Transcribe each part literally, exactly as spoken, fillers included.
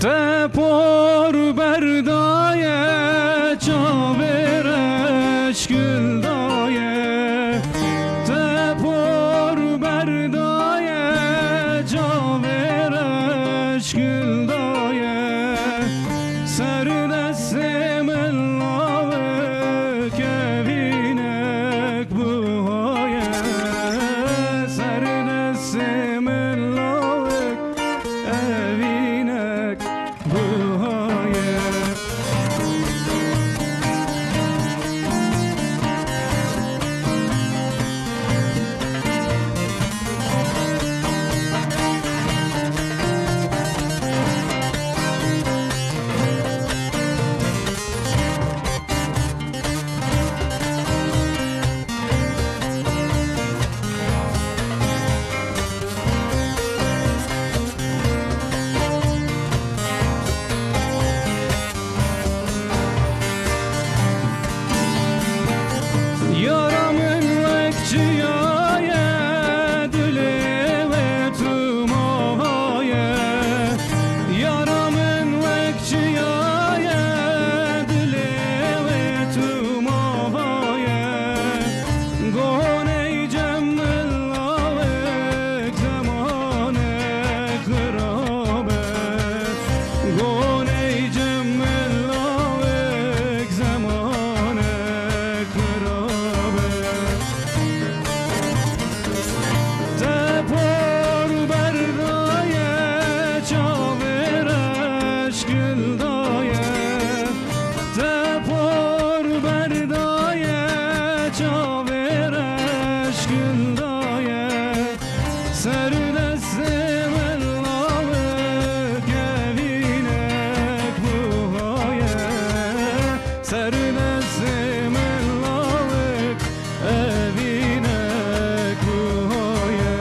Te por berdaye, çavê reş gul daye. Te por berdaye, çavê reş gul daye. Ser destê min lawik evînek buhaye. Ser destê min lawik evînek buhaye. Yara min wek çiya ye, dilê wê tu mava ye. Yara min wek çiya ye, dilê wê tu mava ye. Goney cem min lawik zemanek xirab e. Goney cem min lawik zemanek xirab e. Te por berdaye, çavê reş gul daye. Te por berdaye, çavê reş gul daye. Ser destê min lawik evînek buhaye. Ser destê min lawik evînek buhaye.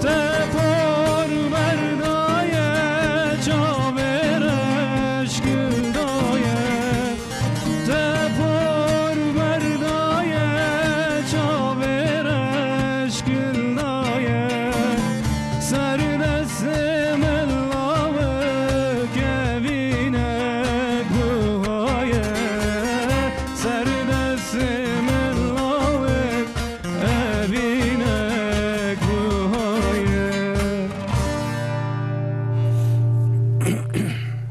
Te por berdaye, çavê reş gul daye. Te por berdaye, çavê reş gul daye. Ser destê min lawik evînek buhaye. Ser destê min lawik evînek buhaye.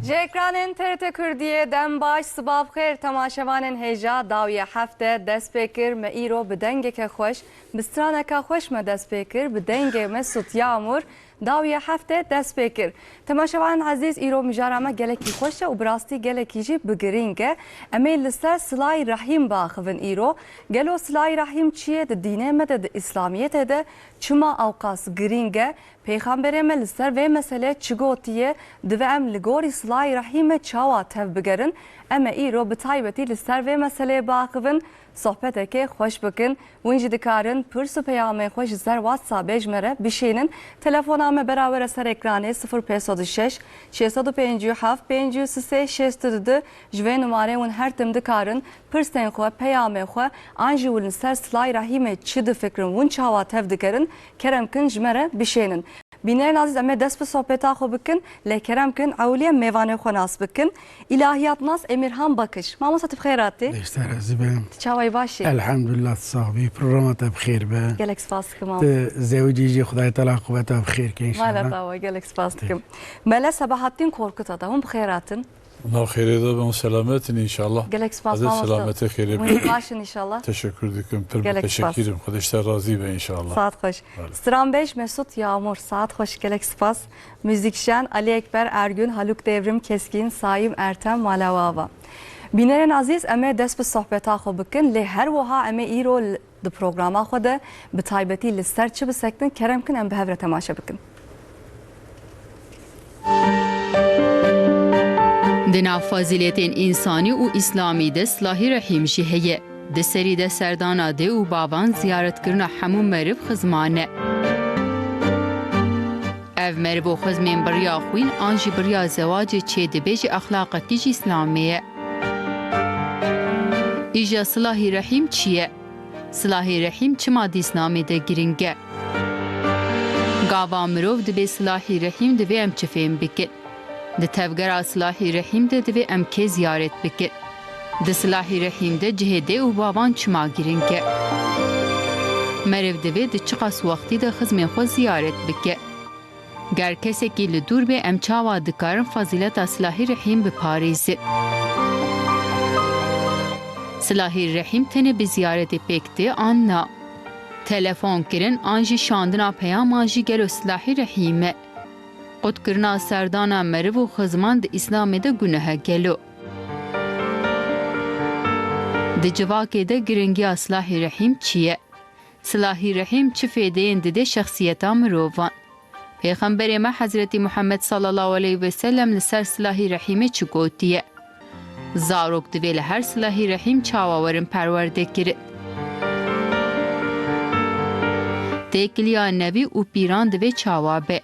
Ji ekranên T R T Kurdiyê dem baş, siba bi xêr temaşevanên hêja. Dawiya hefte dest pê kir, me îro bi dengeke xweş, bi straneke xweş me dest pê kir, bi dengê Mesut Yağmur. Dawiya hefte dest pê kir. Temaşevanên ezîz, îro mijara me gelekî xweş e û bi rastî gelekî jî bi girîng e. Em ê li ser Silay Rehîm biaxivin îro. Gelo Silay Rehîm çi ye di dînê me de, di Îslamiyetê de çima ewqas girîng e? Pêxemberê me li ser vê meselê çi gotiye? Divê em li gorî Silay Rehîmê çawa tevbigerin? Em ê îro bi taybetî li ser vê meseleyê biaxivin, sohbetekê xweş bikin. Hûn jî dikarin pirs û peyamên xwe ji ser WhatsAppê ji me re bişînin. Telefona me bera we re ser ekranê: sifir pênc sed û şeş, şeş sed û pêncî û heft, pêncî û sê, şêst û du. Ji vê numarê hûn her tim dikarin pirsên xwe, peyamên xwe, an jî hûn li ser Silay Rehîmê çi difikirin, hûn çawa tevdigerin, kerem kin ji me re bişênin. Bînerên ezîz, em ê dest bi sohbeta xwe bikin, lê kerem kin ewilî em mêvanê xwe nas bikin. Îlahiyatnas Emirhan Bakış. Mamosta, tu bi xêr hatî. Beşte razî be. Tu çawa yî, baş î? Elhamdulillah, tu sax bî. Programa te bi xêr be. Gelek spas dikim, mamosta. Tu zewicî jî, Xwedayê Teala quveta bi xêr ke înşallah. Mala tawa, gelek spas dikim. Mele Sebahattin Korkut, hûn bi xêr hatin. Nav xêrê de bin, selamet in înşallah. Gelek spas, Xwedê mamosta. Selametê xêrê bide. Hûn baş in înşallah. Teşekkür dikim. Pir bi Gelek spas. Teşekkür im. Xwedê ji te razî be înşallah. Saet xweş. Bale. Stran beş, Mesut Yağmur. Saet xweş, gelek spas. Müzikşen Ali Ekber Ergün, Haluk Devrim Keskin, Saim Ertem, mala we ava. Bînerên ezîz, em ê dest bi sohbeta xwe bikin, lê her wiha em ê îro li Di programa xwe de bi taybetî li ser çi bisektin, kerem kin em bi hev re temaşe bikin. Di nav fazîletên însanî û îslamî de Silahî Rehîm jî heye. Di serî de serdana dê û bavan, ziyaretkirina hemû meriv xizman e. Ev meriv û xizmên bi riya xwîn an jî bi riya zewacê çêdibe jî exlaqekî ji îslamê ye. Îja Silahî Rehîm çi ye? Silahî rehîm çima di Îslamê de girîng e? Gava mirov dibe silahî rehîm divê em çi fêm bikin? Di tevgera silahî rehîm de divê em kê ziyaret bikin? Di silahî rehîm de cihê dê û bavan çima girîng e? Meriv divê di çiqas wextî de xizmên xwe ziyaret bike? Ger kesekî li dûr be, em çawa dikarin fezîleta silahî rehîm biparêzin? Silahî rehîm tenê bi ziyaretê pêk tê an na? Telefon kirin an jî şandina peyaman jî gelo silahî rehîm e? Qutkirina serdana meriv û xizman di Îslamê de guneh e gelo? Di civakê de giringiya silahî rehîm çi ye? Silahî rehîm çi fêdeyên dide şexsiyeta mirovan? Pêxemberê me Hezretî Muhammed sallallahu aleyhi ve sellem li ser silahî rehîmê çi gotiye? Zarok divê li her silahî rehîm çawa werin perwerdekirin? Têkiliya nevî û pîran divê çawa be?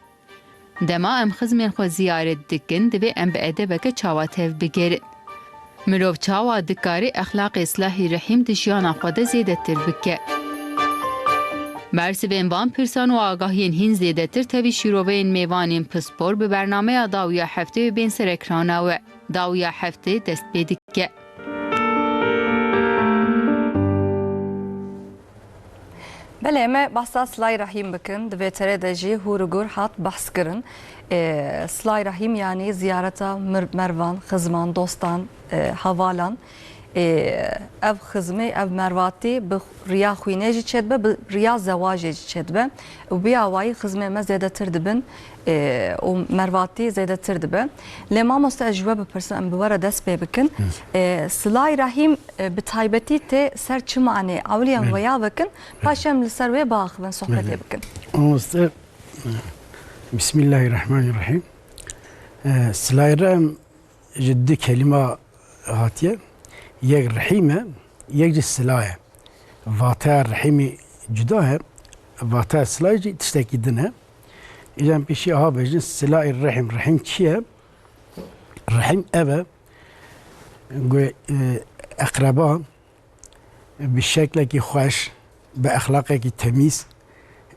Dema em xizmên xwe ziyaret dikin, divê em bi edebeke çawa tevbigerin? Mirov çawa dikare exlaqê silahî rehîm di jiyana xwe de zêdetir bike? Bersivên van pirsan û agahiyên hîn zêdetir tevî şîroveyên mêvanên pispor bi bernameya dawiya heftê bên ser ekrana we. Dawiya heftê dest pê dike. Belê, em ê behsa Silay Rehîm bikin. Di vê terê de jî hûr û gûr hat behs kirin. Ê, Silay Rehîm, yanî ziyareta mir-, mervan, xizman, dostan, ê, hevalan. Ê, ev xizmê, ev mervatî bi riya xwînê jî çêdibe, bi riya zewacê jî çêdibe. Û bi awayî xizmê me zêdetir dibin, e, û mervatî zêdetir dibe. Lê mamoste, ez ji we bipirsim, em bi we re dest pê bikin. Hı. E, Silay Rahîm, e, bi taybetî tê ser çi manê? Ewilî em Hı. weya bikin, Hı. paşê em li ser wê biaxivin, sohbetê Hı. bikin. Mamoste, e, Bismillahirrahmanirrahim. E, Silay Rahîm ji du kelîma hatiye. Yek rihîm e, yek jî sila ye. Vateya rihîmî cuda ye, vateya silayê jî tiştekî din e. Îca em pêşî aha bêjin, silayê rihîm. Rihîm çi ye? Rihîm ev e, ku, e, eqreba bi şeklekî xweş, bi exlaqekî temîz,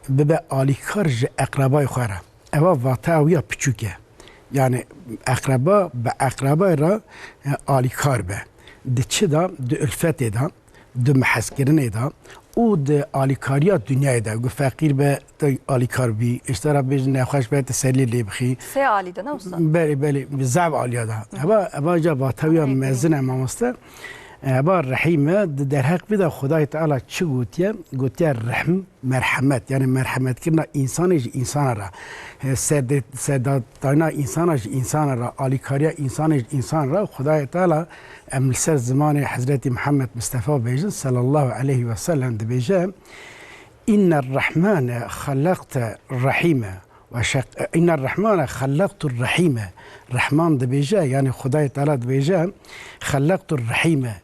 bibe alîkar ji eqrebayê xwe re. Eva vateya wî ya piçûk e. Yani eqreba bi eqrebayê re, e, alîkar be. Di çi de? Di ulfetê de, di mihezkirinê de û di alîkariya dinyayê de. Ku feqîr be, tu alîkar bî, îşte ra bêjin nexweş be, tu serî lê bixî. Sê alî de ne usta? Belê, belê, bi zaf aliya de. Eva, eva ca vateya wî ya Belê, belê. mezin e mamoste. Eva rehîm e, di derheq vî de Xwedayê Teala çi gotiye? Gotiye rehm, merhemet. Yani merhemetkirina însanê ji însana re. E, serde-, serdatayina însana ji însana re, alîkariya însanê ji însan re. Xwedayê Teala, em li ser zimanê Hezretî Muhammed Mistefa bêjin, sallallahu aleyhi ve sellem, dibêje, "Inne Rahmane xelaqte rahîme ve şek-, inne Rahmane xelaqtu rahîme." Rehman dibêje, yani Xwedayê Teala dibêje, "Xelaqtu rahîme."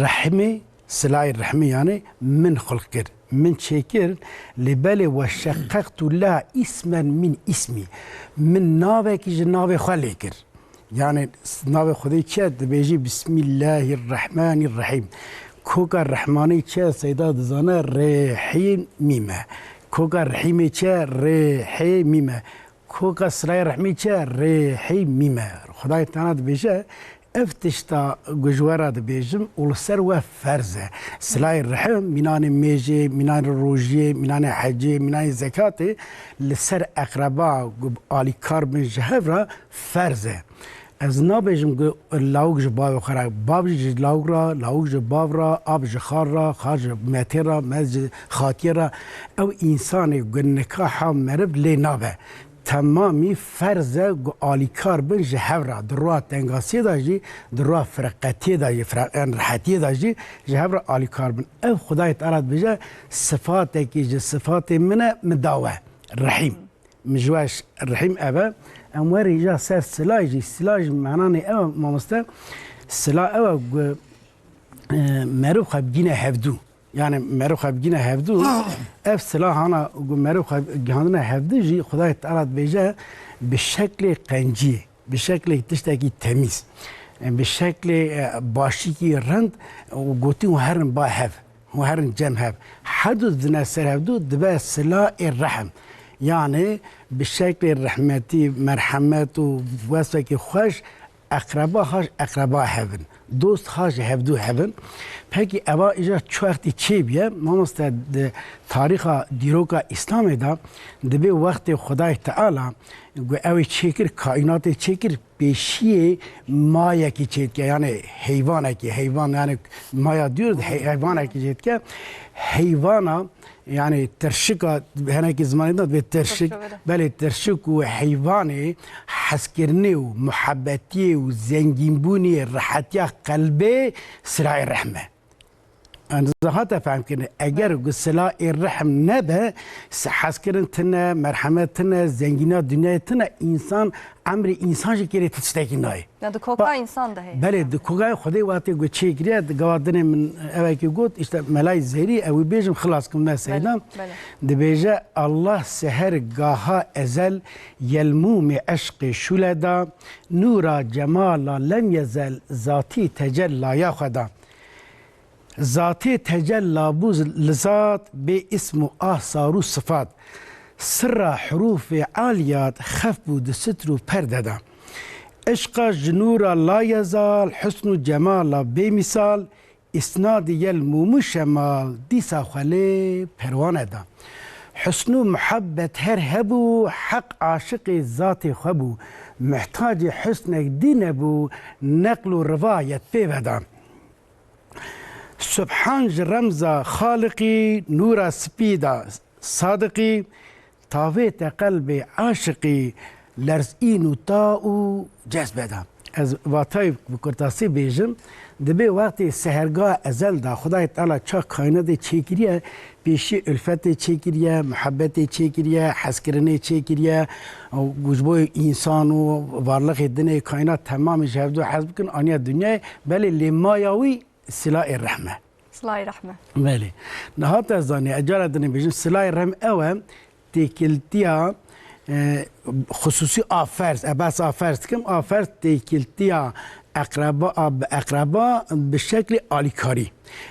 Rehmê, silayê rehmê yani min xulq kir, min çêkir, lê belê "ve şeqeqtu leha ismen min ismi." Min navekî ji navê xwe lê kir. Yani navê Xwedê çi ye? Dibêjî, "Bismillahirrahmanirrahîm." Koka Rehmanê çi ye? Seyda dizane, rê hê mîm e. Koka Rehîmê çi ye? Rê hê mîm e. Koka silayê rehmê çi ye? Rê hê mîm e. Xwedayê Teala dibêje, ev tişta ku ji we re dibêjim û li ser we ferz e. Silayê rehim, mînanê mêjê, mînanê rojiyê, mînanê hecê, mînanê zekatê li ser eqreba ku alîkar bin ji hev re ferz e. Ez nabêjim ku lawik ji bavê xwe re, bav jî ji lawik re, lawik ji bav re, av ji xar re, xar ji metê re, met ji xatiyê re. Ew însanê ku nikaha meriv lê nabe. Temamî ferz e ku alîkar bin ji hev re, di roya tengasiyê de jî, di roya firqetiyê de jî, fira-, yan rehetiyê de jî ji hev re alîkar bin. Ev Xwedayê Teala dibêje, sifatekî ji sifatê min e, min da we. Rehîm. Min ji we ş-, rehîm ev e. Em werî ja ser sila jî, sila jî mananê ev e, mamoste. Sila ew e ku, e, meriv xwe bigîne hevdû. Yani meriv xwe bigîne hevdû. Ev sila hana ku meriv xwe gihandine hevdû jî Xwedayê Teala dibêje bi şeklê qenciyê, bi şeklê tiştekî temîz, e, bi şeklê, e, başîkî rind û gotin û herin ba hev. û herin cem hev. Her du didine ser hevdu dibe sila ê rehm. Yani bi şeklê rehmetî, merhemet û wesfekî xweş eqreba ha ji eqreba hevin, dost ha ji hevdu hevin. Pekî eva îja çi wextî çêbûye? Mamoste, di tarîxa dîroka Îslamê de dibê wextê Xwedayê Teala ku ew ê çêkir, kaînatê çêkir, pêşiyê mayekî çêdike, yani heyvanekî, heyvan yani maya diyor, hey-, heyvanekî çêdike. Heyvana, yani tirşika, henekî zimanê de dibê tirşik, Tirşik, evet. Belê, tirşik û heyvanê hezkirinê û muhebbetiyê û zengînbûnê, rehetiya qelbê silayê rehme. Em hate fehmkirin. Eger ku sila ê rehm nebe, s-, hezkirin tine, merhemet tine, zengîna dinyayê tine, însan, emrê însan jî kêrê ti tiştekî nayê. Ya di koka Ba-, însan de heye. Belê, di koka Xwedê wextê ku çêkiriye, di gava dinê min evekî got, işte, melayê zêrî, ew ê bêjim, xilas kim me Belê, seydan. Belê. Dibêje, Allah seher gaha ezel, yelmûmê eşqê şûle da, nûra cemala lem yezel, zatî tecellaya xwe da. Zatê tecella bû li zat, bê ism û asar û sifat. Sirra hurûfê aliyat xef bû di sitr û perde de. Eşqa ji nûra la yezal, husn û cemala bê mîsal, îsnadî yel mûm û şemal, dîsa xwe lê perwane da. Husn û muhebbet her hebû, heq aşiqê zatê xwe bû. Mihtacê husnek dî nebû, neql û rivayet pê ve da. Subhan ji remza Xaliqî, nûra spî da Sadiqî, tavête qelbê aşiqî, lerzîn û ta û cezbe da. Ez vatayê bi kurtasî bêjim, dibê wextê seherga ezel da Xwedayê Teala ça kaînatê çêkiriye, pêşî ulfetê çêkiriye, muhebbetê çêkiriye, hezkirinê çêkiriye, û ji bo însan û varlixê dinê kaînat temamê ji hevdu hez bikin, aniye dinyayê, belê lê maya wî Sila ê rehme. Sila ê rehme. Belê. Niha te zanî, ez cara din ê bêjim, sila ê rehm ew e, têkiltiya, e, xusûsî a ferz, e, behsa ferz dikim, a ferz têkiltiya eqreba, a bi eqreba bi şeklê alîkarî.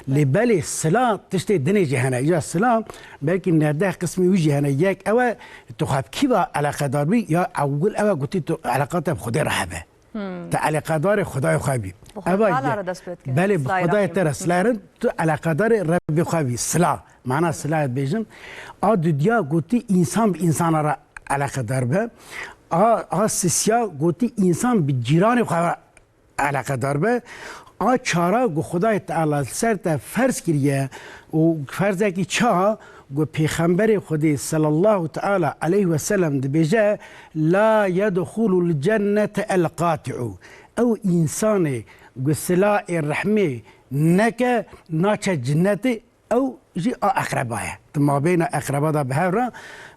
Lê belê sila tiştê dinê jî hene. Ya sila belkî neh deh qismî wî jî hene. Yek ew e, tu xwe bi kî ve eleqedar bî, ya ewil ew e gotî tu eleqa te bi Xwedê re hebe. Hmm. Tu eleqedarê Xwedayê xwe bî. Bi Xwedê Eva Teala ye-, re dest pê dike. Belê, bi Silay Xwedayê Rahîm. Te re, Hı. Sila re, tu eleqedarê Rebbê xwe bî. Sila, mana sila dibêjin. A dudiya gotî însan bi însana re eleqedar be. A, a sisiya gotî însan bi cîranê xwe re eleqedar be. A çara ku Xwedayê Teala li ser te ferz kiriye û ferzekî ça ku Pêxemberê Xwedê sallallahu teala aleyhi ve sellem dibêje, "La yedxulul cennete el qati'u." Ew însanê ku sila ê rehmê neke, naçe cinnetê, ew jî a eqreba ye. Di mabeyna eqreba de bi hev re,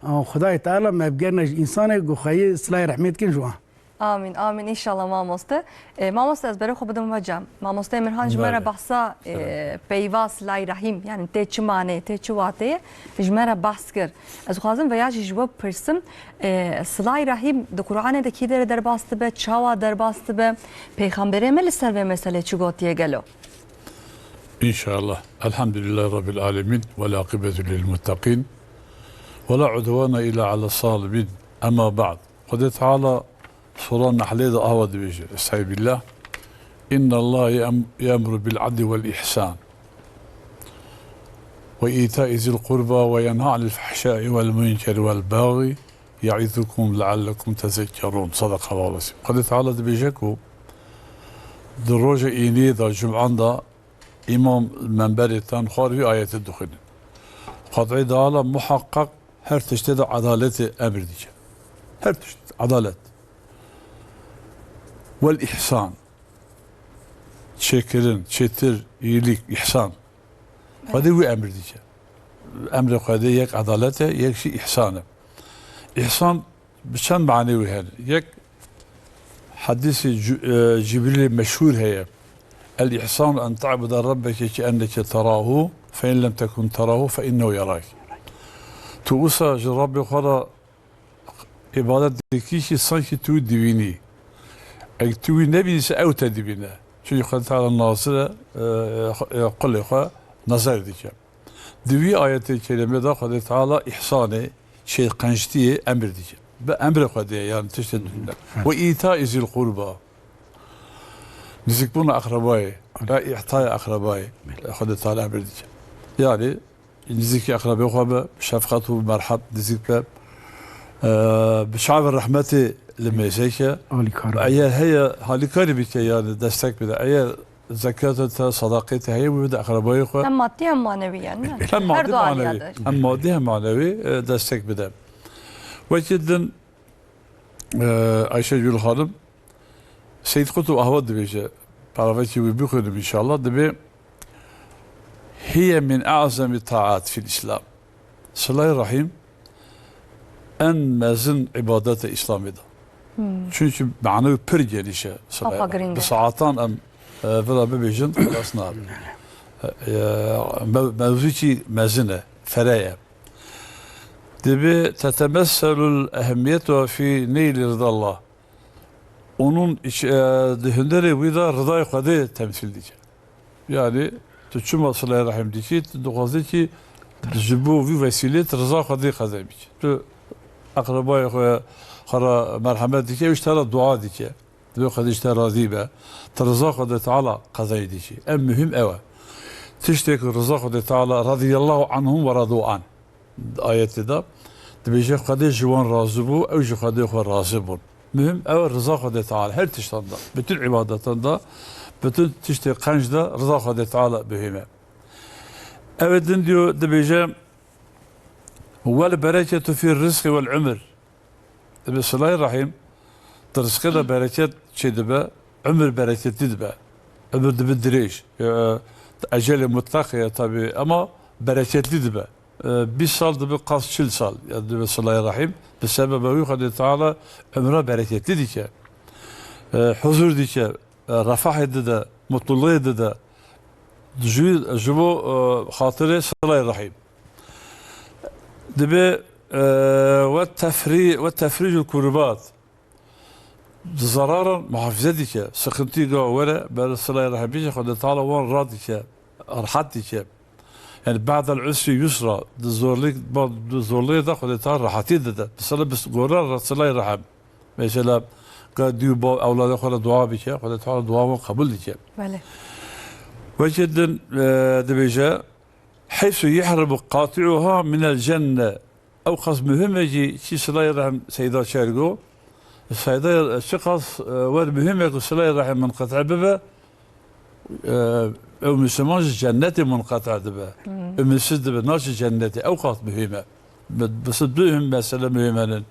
Xwedayê Teala me bigerine ji însanê ku xweyê silayê rehmê dikin ji wan. Amîn, amîn, înşallah mamoste. E, mamoste, ez berê xwe bidim we cem. Mamosteyê Mirhan ji me re Belê. Behsa, e, Belê. Peyva Silay Rahîm, yani tê çi manê, tê çi watê ye, ji me re behs kir. Ez dixwazim veya jî ji we bipirsim, e, Silay Rahîm di Qur'anê de kî derê derbas dibe, çawa derbas dibe, Peyxemberê me li ser vê meselê çi gotiye gelo? İnşallah. Elhamdülillahi Rabbil alemin. Vel akibetu lil muttaqin. Ve la udvana illa ala zalimin. Emma ba'd. Xwedê Teala Sura Nehlê de ava dibêje. Estaizu billah. İnna Allah yem-, yemru bil adli vel ihsan. Ve ita izil kurba ve yenha anil fahşai vel münker vel baghi. Yaizukum leallekum tezekkerun. Sadakallahu lazim. Xwedê Teala dibêje ku di rojê îniyê de, cuman de, îmam menberê tan xwar vî ayetê dixwînin. Xwedê Teala muhaqqaq her tiştê de edaletê emir dike. Her tişt, edalet. Vel ihsan. Çêkirin, çêtir, îlîk, ihsan. Xwedê wî emir dike. Emrê Xwedê yek edalet e, yek jî îhsan e. Îhsan bi çend manê wî hene. Yek hedîsê Ci-, e, Cibrîlê meşhûr heye. El ihsan en ta'bude rabbeke ke enneke terahu, fe in lem tekun terahu fe innehu yerak. Tu wisa ji Rabbê xwe re îbadet dikî jî sankî tu wî dibînî. Eger tu wî nebînî, ew te dibîne. Çunkî Xwedê Teala nazir e, e, e, qulê xwe, nezer dike. Di wî ayetê kerîmê de Xwedê Teala îhsanê, çêqenctiyê emir dike. Bi emrê Xwedê ye, yani tiştê dûne. Ve îta zîl qurba. Nizikbûna eqrebayê, ya îtayê eqrebayê, Xwedê Teala emir dike. Yani nizikî eqrebê xwe be, şefqet û merhem nizik be. Ee, bi çavê rehmetê li mêze ke. Alîkar be. Eger heye, halîkarî bike, yani destek bide. Eger zekata te, sadaqê te heye, wî bide eqrebayê xwe. Hem maddi hem manevî yani, ne? Hem maddi, manevi. Hem maddi hem manevi, e, destek bide. Wekî din, e, Ayşegül Hanım, Seyyid Kutub Ahwaz dibêje, peravekî wî bixwînim inşallah, dibê, "Hiye min a'zemi taat fil Islam." Silayê Rahîm en mezin îbadete Îslamê de. Hmm. Çünkü manewî pir geniş e. Silayê Rahîm. Bi saetan em, e, vira bibêjin, xilas nabe. E, e, me-, mewzûkî mezin e, fere ye. Dibê tetemesselul ehemmiyetu fi neyli ridallah. Onun iç-, e, di hunderê wî de ridayê Xwedê temsîl dike. Yani tu çima silayê rehim dikî, tu dixwazî ki ji bo vî vesîlê tu riza Xwedê qezenî bikî. Tu eqrebayê xwe, xwe re merhemet dikî, ew ji te re dua dike. Divê Xwedê ji te razî be. Tu riza Xwedê Teala qezenî dikî. Ev muhîm ew e. Tiştê ku riza Xwedê Teala radiyallahu anhum ve radu an. Ayetê de dibêje, Xwedê ji wan razî bû, ew ji Xwedê xwe razî bûn. Muhim ew e, riza Xwedê Teala her tiştan de, bütün îbadetan de, bütün tiştê qenc de riza Xwedê Teala muhim e. Ew ê din diyo, dibêje, "Wel bereketu fî rizqi wel umr." Dibe silayê rehîm, di rizqê de bereket çêdibe, umir bereketli dibe. Umir dibe dirêj. E, ecelê mutlaq ye tabi, ama bereketli dibe. E, bîst sal dibe qas çil sal, ya dibe silayê rehîm. Bi sebeba wî Xwedê Teala umra bereketli dike. E, huzur dike, e, refahê dide, mutluluğê dide. Ji, ji bo, e, xatirê silayê rehîm. Dibe, e, ve tefrî-, ve tefrîcul kurubat. Zeraran muhafize dike. Sıkıntı ga were, ber silayê rehîm bike, Xwedê Teala wan radike, rehet dike. Yani, "Ba'del usri yusra", di zorluk, ba-, di zorluğê de Xwedê Teala rehetî dide. Mesela, bi s-, gora re silayê rehîm. Mesela, ga dî û bav ewladê xwe re dua bike, Xwedê Teala dua wan qebul dike. Belê. Wekî din, e, dibêje, "Heysu yehribu qati'uha minel cenne." Ew qas muhim e jî, çi silayê rehim Seyda Çergo. Seyda, çi qas, e, wer muhim e ku silayê rehim munqeti bibe, e, ew Müslüman ji cennetê munqeti dibe. Hmm. Ümitsiz dibe, naçe cennetê. Ew qas muhim e. Bi, bi, du muhim mesele muhim henin.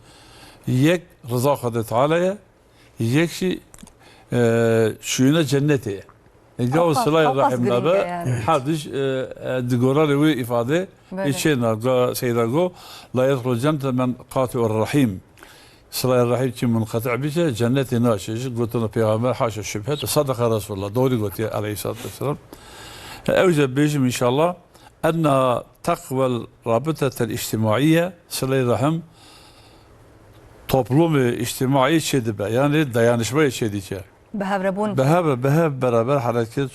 Yek, rıza Xwedê Teala ye. Yek jî, e, şûna cennetê ye. E, gav silayê rehim nabe, yani. Her diş, e, e, di goranê wê îfade, Belê. E, çê na, ga Seyda go, "La yedxulu cennete men qati'ur rahim." Silayê rehim kim munqeti bike, cennetê naçe. Ji gotina Peygamber, haşa şübhet, sadaqa Resulullah, doğru gotiye aleyhissalatu vesselam. E, ew jî bêjim inşallah, enna teqwel rabitetel içtimaiye, silayê rehim, toplumê îctimaî çêdibe, yani dayanışmayê çêdike. Bi hev re bûn. Bi hev, bi hev beraber hereket,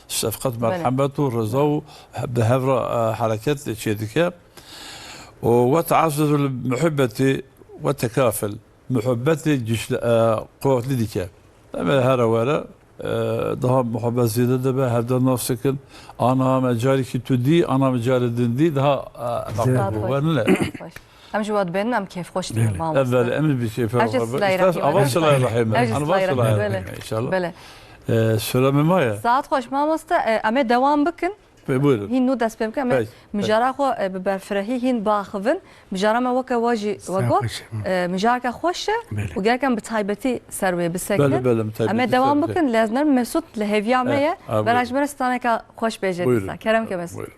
şefqet, Belê. Merhemet û rıza û bi hev re, e, hereket çêdike. Û ve teazzuzul muhibbeti ve tekaful. Muhibbetê güçlü, e, kuvvetli dike. Em ê here were, e, daha muhibbet zêde dibe, hevde nas dikin. Ana me carî ki tu dî, ana me carê din dî, daha, e, Zêde. Saet xweş. Werne. Saet xweş. Em ji we dibênin, em kêfxweş dibin, Belê. Mamoste. Evvel em bi kêfê Ev jî xwe be. Silayê Rehîm. Ana va Silayê Rehîm. Ev jî Ana va Silayê Silayê Rehîm, Rehîm, belê. inşallah. Belê. E, sura me maye. Saet xweş, mamoste, e, em ê dewam bikin. Bê, buyurun. Hîn nû dest pê bikin. Em ê Peki, peki. mijara xwe, e, bi berfirehî hîn biaxivin. Mijara me weke we jî Sağ wego, xweş. E, mijareke xweş e Belê. û gerek em bi taybetî ser wê bisekinin. Belê, belê, bi taybetî Em ê dewam ser bikin. Lê ez nerim Mesûd li hêviya me E, ye. a, Bera buyurun. ji me re straneka xweş bêje Buyurun. dîsa. Kerem ke Mesûd. Buyurun.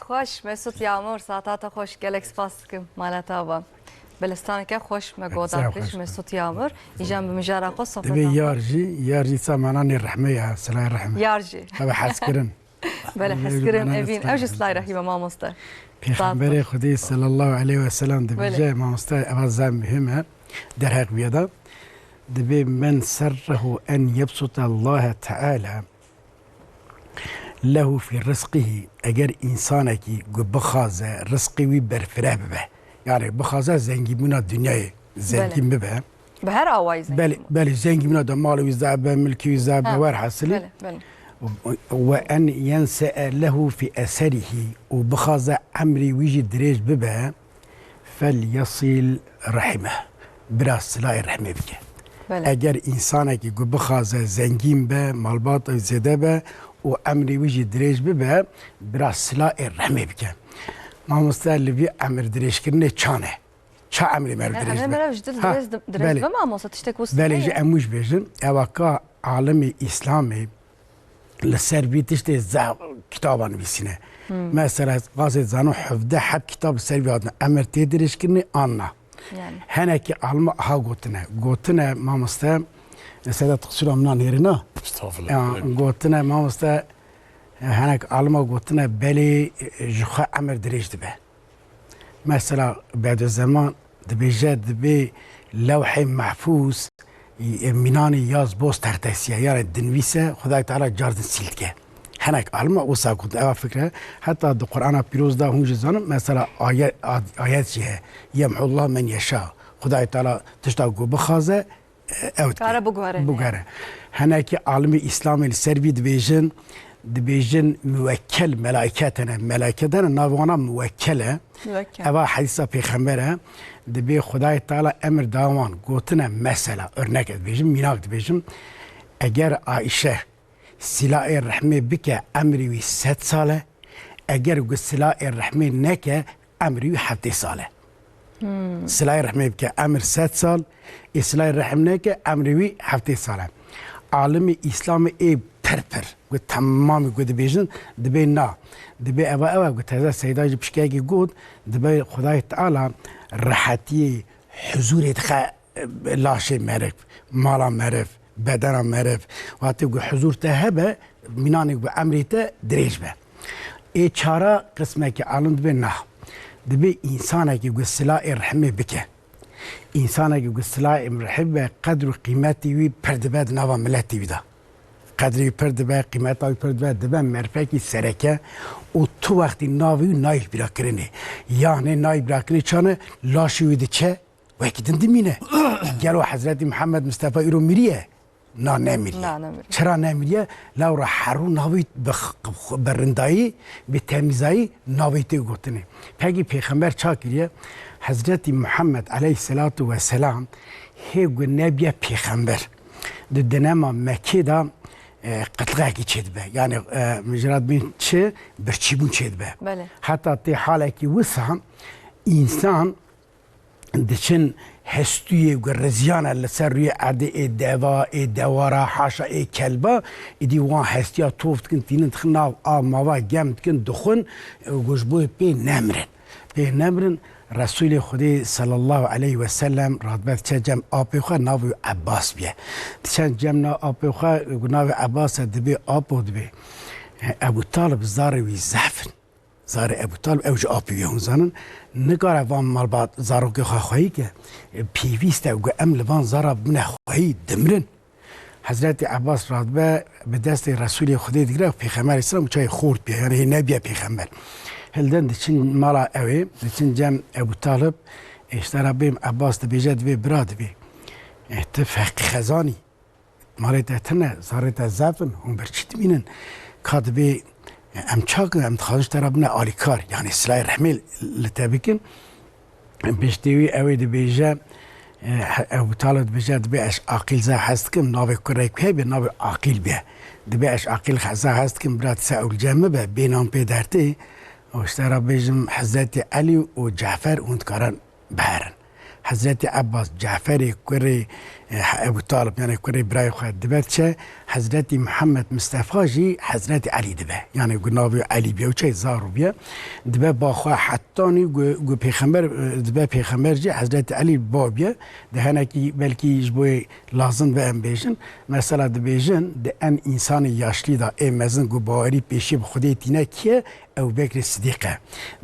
Xweş, Mesut Yağmur, saeta te xweş, gelek spas dikim, mala te ava. Belistaneke xweş me goda kiriş, Mesut Yağmur. Îjan bi mijara xwe sohbeta xwe. Divê yar jî, yar jî sa mananê rehmê ya, silay rehmê. Yar jî. Hebe hezkirin. Belê, hezkirin evîn. Ew jî silay rehî me mamoste. Pêxemberê Xwedê sallallahu aleyhi ve sellem dibêje, mamoste, eva zaf muhim e. Derheq viya da. Dibê men serrehu en yebsuta Allahe Teala lehu fî rizqihî, eger însanekî ku bixwaze rizqê wî berfireh bibe, yani bixwaze zengînbûna dinyayê zengîn bibe. Bi her awayî zengîn. Belê, belê, zengînbûna de malê wî zaf be, milkê wî zaf be, werhasilî. Belê, belê. Ve en yense'e lehu fî eserihî, û bixwaze emrê wî jî dirêj bibe, fel yesil rehimeh. Bira silayê rehmê bike. Belê. Eger însanekî ku bixwaze zengîn be, malbata wî zêde be û emrê wî jî dirêj bibe, bira silayê rehmê bike. Mamoste, li vî emir dirêjkirinê ça ne? Ça emrê me dirêj be? Emrê me ji dil dirêj, dirêj be mamoste, tiştek wisa heye? Belê, ji em wî jî bêjin. Ewa ka alimê Îslamê li ser vî tiştê zaf kitaba nivîsîne. Mesela, qasê zanim hevdeh heb kitab li ser vî hatine. Emir tê dirêjkirinê an na. Henekî alima aha gotine. Gotine, mamoste, Sedat, qisûra min nêrîna. Estağfurullah. Ya, gotine, mamoste, henek alima gotine, belê, e, ji xwe emir dirêj dibe. Mesela, Bediüzzeman dibêje, dibê Lewhê Mehfûz, e, mînanê yaz boz textesiye, yani dinivîse, Xwedayê Teala cardin sîl dike. Henek alima wisa gotin, eva fikre, heta di Qur'ana Pîroz de hûn jî zanin, mesela aye-, ad-, ayet jî heye, "Yemhullah men yeşa." Xwedayê Teala tişta ku bixwaze, ew dike. Kare biguhere. Biguhere. Henekî alimê Îslamê li ser vî dibêjin, dibêjin muwekkel melaîket hene. Melaîket hene, navê wana muwekkel e. Muwekkel. Eva hedîsa pêxember e. Dibê Xwedayê Teala emir da wan gotine, mesela, örnek dibêjim, mînak dibêjim. Eger Aîşe silayê rehmê bike, emrê wî sed sal e. Eger ku silayê rehmê neke, emrê wî heftê sal e. Silayê rehmê bike, emir sed sal, ê silayê rehm neke, emrê wî heftê sal e. Alimê Îslamê ê pir pir, ku temamî ku dibêjin, dibê na. Dibê eva, eva ku teze Seyda jî pişkekî got, dibê Xwedayê Teala rehetiyê, huzûrê dixe, e, laşê meriv, mala meriv, bedena meriv. Wextê ku huzûr te hebe, mînanê ku emrê te dirêj be. Ê çara qismekî alim dibê na. Dibê însanekî ku silayê rehmê bike. Însanekî ku silayê rehmê be, qedr û qîmetê wî pir dibe di nava miletê wî de. Qedrê wî pir dibe, qîmeta wî pir dibe, dibe merfekî sereke û tu wextî navê wî nayê bîrakirinê. Yanê nayê bîrakirinê çane, laşê wî diçe, wekî din dimîne. Gelo Hezretî Mihemed Mistefa îro miriye? Na, nemiriye. Na, nemiriye. Çira nemiriye? Lewra herû navê wî bi x-, bi rindayî, bi temîzayî navê wî tê gotinê. Pekî pêxember ça kiriye? Hezretî Muhammed aleyhisselatu vesselam hê ku nebiye pêxember, di denema Mekkê de, e, qitliqekî çêdibe. Yani, e, mijra dibên çi? Birçîbûn çêdibe. Belê. Heta tê halekî wisa însan diçin hestûyê ku riziyane li ser rûyê erdê, ê deva, ê dewara, haşa ê kelba, îdî wan hestiya tof dikin, tînin dixin nav av mava, gem dikin, dixwin, e, ku ji bo pê nemirin. Pê nemirin, Resûlê Xwedê sallallahu aleyhi ve sellem radibe diçe cem apê xwe, navê wî Ebbas biye. Diçe cem na apê xwe, ku navê Ebbas e, dibê apo dibê. E, Ebu Talib zarê wî zehf in. Zarê Ebu Talib, ew ji apê wî hûn zanin, nikare van malbat zarokê xwe xweyî ke, pêwîst e ku em li van zara bibine xweyî, dimirin. Hezretî Ebbas radibe bi destê Resûlê Xwedê digire, Pêxember Îslam çayê xort bûye, yani hê nebûye pêxember. Hildin diçin mala ewê, diçin cem Ebu Talib, ê ji te re bêm, Ebbas dibêje, dibê bira dibê. Eh, tu feqî xezanî. Malê te tune, zarê te zef in, hûn ber çi dimînin? Ka dibê, em çakin, em dixwazin ji te re bine alîkar, yanî silayê rehmê li te bikin. Piştî wî ew ê dibêje, e, Ebu Talib dibêje, dibê ez aqîl zaf hez dikim, navê kurek hebe, navê aqîl bê. Dibê ez aqîl zaf hez dikim, bira, tu se ewlîce min be, bê nan pê dertê. Û ji te re bêjim, Hezretî Elî û Cefer hûn dikarin biherin. Hezretî Ebbas, Ceferê kurê, E, Ebu Talib, yani kurê birayê xwe dibe çi? Hezretî Mihemed Mistefa jî Hezretî Elî dibe. Yani ku navê Elî bîye û çi zarû bîye. Dibe ba xwe hetanî ku, ku pêxember, e, dibe pêxember jî Hezretî Elî ba bîye. Di henekî belkî ji bo yê lazim be em bêjin. Mesela dibêjin, di en însanê yaşlî de ê mezin ku bawerî pêşî bi Xwedê tîne kî ye? Ew Bekrê Sidîq e.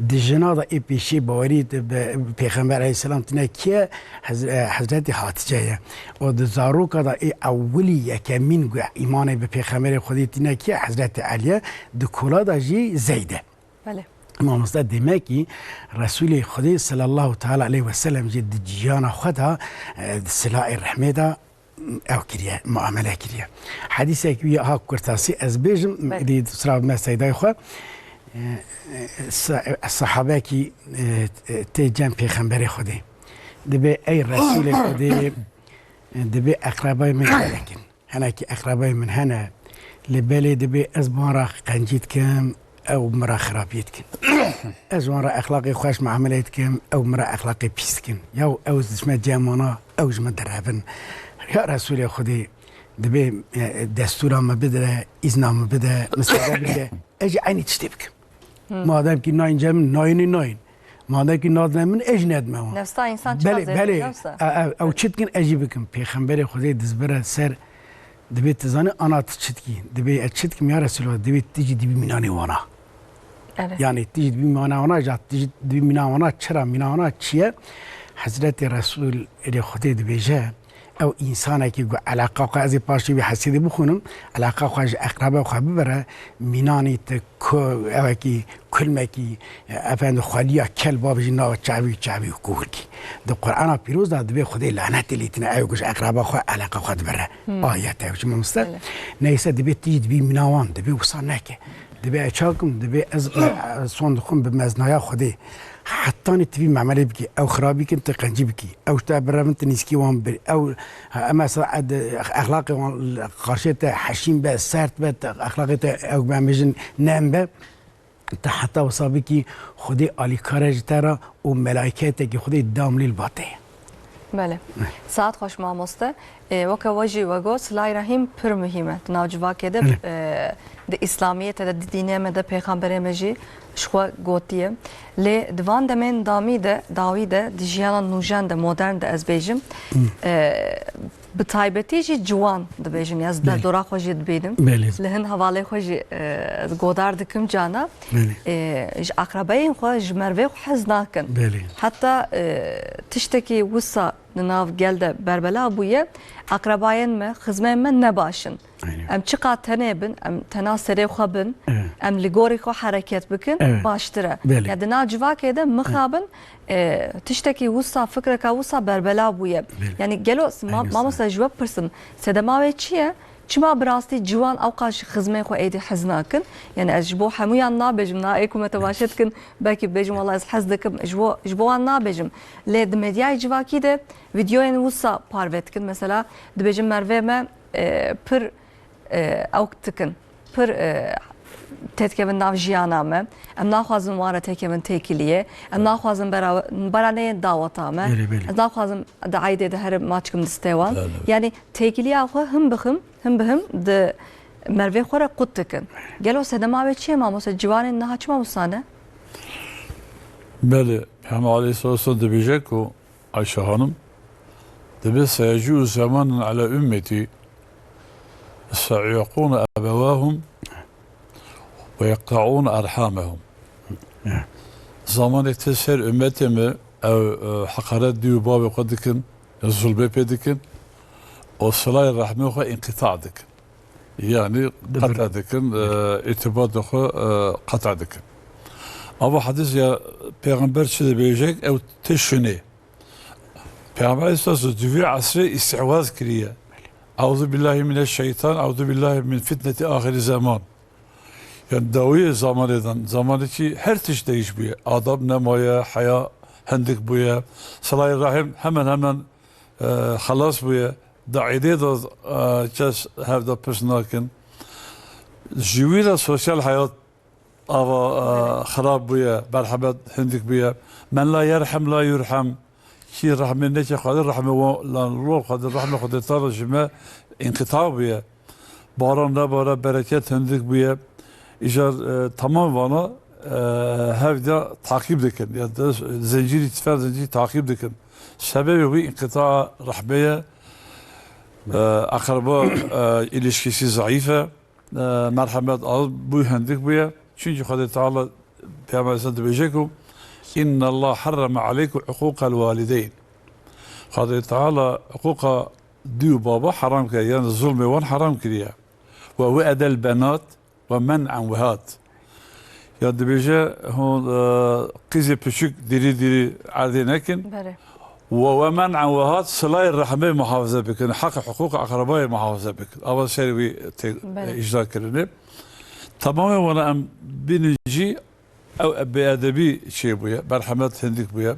Di jina de ê pêşî bawerî di bi Pêxember aleyhisselam tine kî ye? Hez-, e, Hezretî Hatice ye. Û di zaroka de ê ewilî yekemîn ku îmanê bi Pêxemberê Xwedê tîne kî ye? Hezretî Elî ye. Di kola de jî Zeyd e. Belê. Mamoste, demek ki Resulê Xwedê sallallahu teala aleyhi ve sellem jî di ciyana xwe de, e, di silahê rehmê de ew kiriye, muamele kiriye. Hedîsek wî ha kurtasî ez bêjim, belê, dî sira me seydayê xwe. E, e, sa-, e, sahabekî, e, e, tê cem Pêxemberê Xwedê. Dibê, ey Resûlê Xwedê, e, dibê eqrebayê min gelek in. Henekî eqrebayê min hene, lê belê dibê ez bi wan re qencî dikim, ew min re xirabiyê dikin. Ez ji wan re exlaqê xweş muameleyê dikim, ew min re exlaqê pîs dikin. Yaw ew ji me cem wana, ew ji min derevin. Ya Resûlê Xwedê, dibê, e, destûra min bide, îzna min bide, min sade bike, ez jî eynî tiştê bikim. Hmm. Madem ki nayên cem min, nayênê nayên. Madem ki nadine min, ez jî nedime wan. Nefsa însan çiqas zêde, belê, nefsa. E, e, ew çi dikin, ez jî bikim. Pêxemberê Xwedê dizbire ser, dibê tu zanî ana tu çi dikî? Dibê ez çi dikim ya Resulallah? Dibê tu jî dibî mînanê wana. Evet. Yani tu jî dibî mînanê wana, ja tu jî dibî mîna wana, çira mîna wana çi ye? Hezretê Resulê Xwedê dibêje, ew însanekî ku eleqa xwe, ez ê paşê wî hesîdê bixwînim, eleqa xwe ji eqreba xwe bibire, mînanî tu ku, ewekî kulmekî, e, efendi xweliya kel babijî nava çavî û çavî û kuhurkî. Di Qur'ana Pîroz de dibê Xwedê lanetê lê tine ew ku ji eqreba xwe eleqa xwe dibire. Hmm. Ayet ew ji mamoste. Belê. Neyse dibê tu jî dibî mîna wan, dibê wisa neke. Dibê ez çakim, dibê ez, e, son dixwim bi meznaya Xwedê. Hetanî tu vî memelê bikî, ew xirabî kin, tu qencî bikî. Ew ji te birevin, tu nîskî wan bir. Ew, ha, em mesela, ed-, exlaqê wan qarşê te heşîn be, sert be, te, exlaqê te ew, em bêjin, nem be. Te heta wisa bikî, Xwedê alîkar e ji te re û melaîketekî Xwedê dawamlî li ba te ye. Belê. Saet xweş mamoste. Ê, weke we jî we got, Silay Rehîm pir muhîm e. Di nav civakê de, Belê. e, di Îslamiyetê de, di dînê me de, pêxemberê me jî ji xwe gotiye. Lê di van demên damî de, dawî de, di jiyana nûjen de, modern de ez bêjim, Hmm. e, bi taybetî jî ciwan dibêjin, ya ez Belê. derdora xwe jî dibînim. Belê. Li hin hevalê xwe jî, e, ez godar dikim cana. Belê. E, ji aqrebeyên xwe, ji mervê xwe hez nakin. Belê. Heta, e, tiştekî wisa di nav gel de berbela bûye, aqrebayên me, xizmeyên me ne baş in. Aynen. Em çiqa tenê bin, em tena serê xwe bin, Evet. em li gorî xwe hereket bikin, Evet. baştir e. Belê. Ya di nav civakê de mixabin, e, tiştekî wisa, fikreka wisa berbela bûye. Belê. Yani gelo, ma-, Aynen. mamoste ji we pirsim, sedema wê çi ye? Çima bi rastî ciwan ewqas ji xizmê xwe êdî hez nakin? Yani ez ji bo hemûyan nabêjim, na ê ku me tebaşe dikin, belkî bêjim, "Wala ez hez dikim." Ji bo, ji bo wan nabêjim. Lê di medyayê civakî de vîdeoyên wisa parve dikin. Mesela dibêjin mervê me, e, pir, e, ewk dikin. Pir, e, têdikevin nav jiyana me. Em naxwazin wan re têkevin têkiliyê. Em naxwazin bera, bera neyên daweta me. Belê, belê. Ez naxwazim di eydê de herim maçkim distê wan. Belê. Yani têkiliya xwe him bi him, him bi him di mervê xwe re qut dikin. Gelo sedema wê çi ye mamoste? Ciwanên niha çima wisa ne? Belê, Peyxember aleyhissalatu vesselam dibêje ku Ayşe Hanım, dibê, "Seyeci'u zemanun ala ümmeti, se'uqûne ebevâhum ve yekta'ûne erhâmehum." Zamanê te ser ümmetê me ew, e, heqaret dî û bavê xwe dikin, zulmê pê dikin, û silayê rehmê xwe înqîta dikin. Yani Dibir. qete dikin, e, îtibatê xwe, e, qete dikin. Ama hadis ya Peyxember çi dibêjek, ew tê şinê. Peyxember Aleyhisselam di vî esrê îstîhwaz kiriye. Euzu billahi mineşşeytan, euzu billahi min fitneti ahiri zaman. Yani dawiyê zamanê de, zamanê ki her tişt değiş bûye. Adab nemaye, heya hindik bûye. Silayê rahim hemen hemen, e, xelas bûye. Di eydê de, e, kes hev de pirs nakin. Ji wî re sosyal hayat ava, e, xirab bûye, merhemet hindik bûye. Men la yerhem la yurhem. kî rehmê neke Xwedê rehmê wan lan rol Xwedê rehmê Xwedê Teala ji me înqita bûye. Baran nebare, bereket hindik bûye. Îcar, e, tamam vana, e, hevdî taqîb dikin. Ya da zencîrî tifer zencîrî taqîb dikin. Sebebê wî înqita rehmê ye. E, akraba, e, ilişkisi zayîf e. E, merhemet az bû hindik bûye. Çunkî Xwedê Teala Peygamber Aleyhisselam dibêje ku, "İnna Allah harrama aleykum uquqal valideyn." Xwedê Teala uquqa dî û baba heram kiriye, yani zulmê wan heram kiriye. "Ve we'edel benat ve men'en vehat." Ya dibêje, hûn, e, qîzê piçûk dîrî dîrî erdê nekin. Belê. Ve, ve men'en vehat, silayê rehmê muhafaze bikin, heq huquq akrabayê muhafaze bikin. Ava ser wî tê, Belê. e, îcra kirinê. Tamamê wana em bînin jî ew bêedebî çêbûye, merhemet hindik bûye.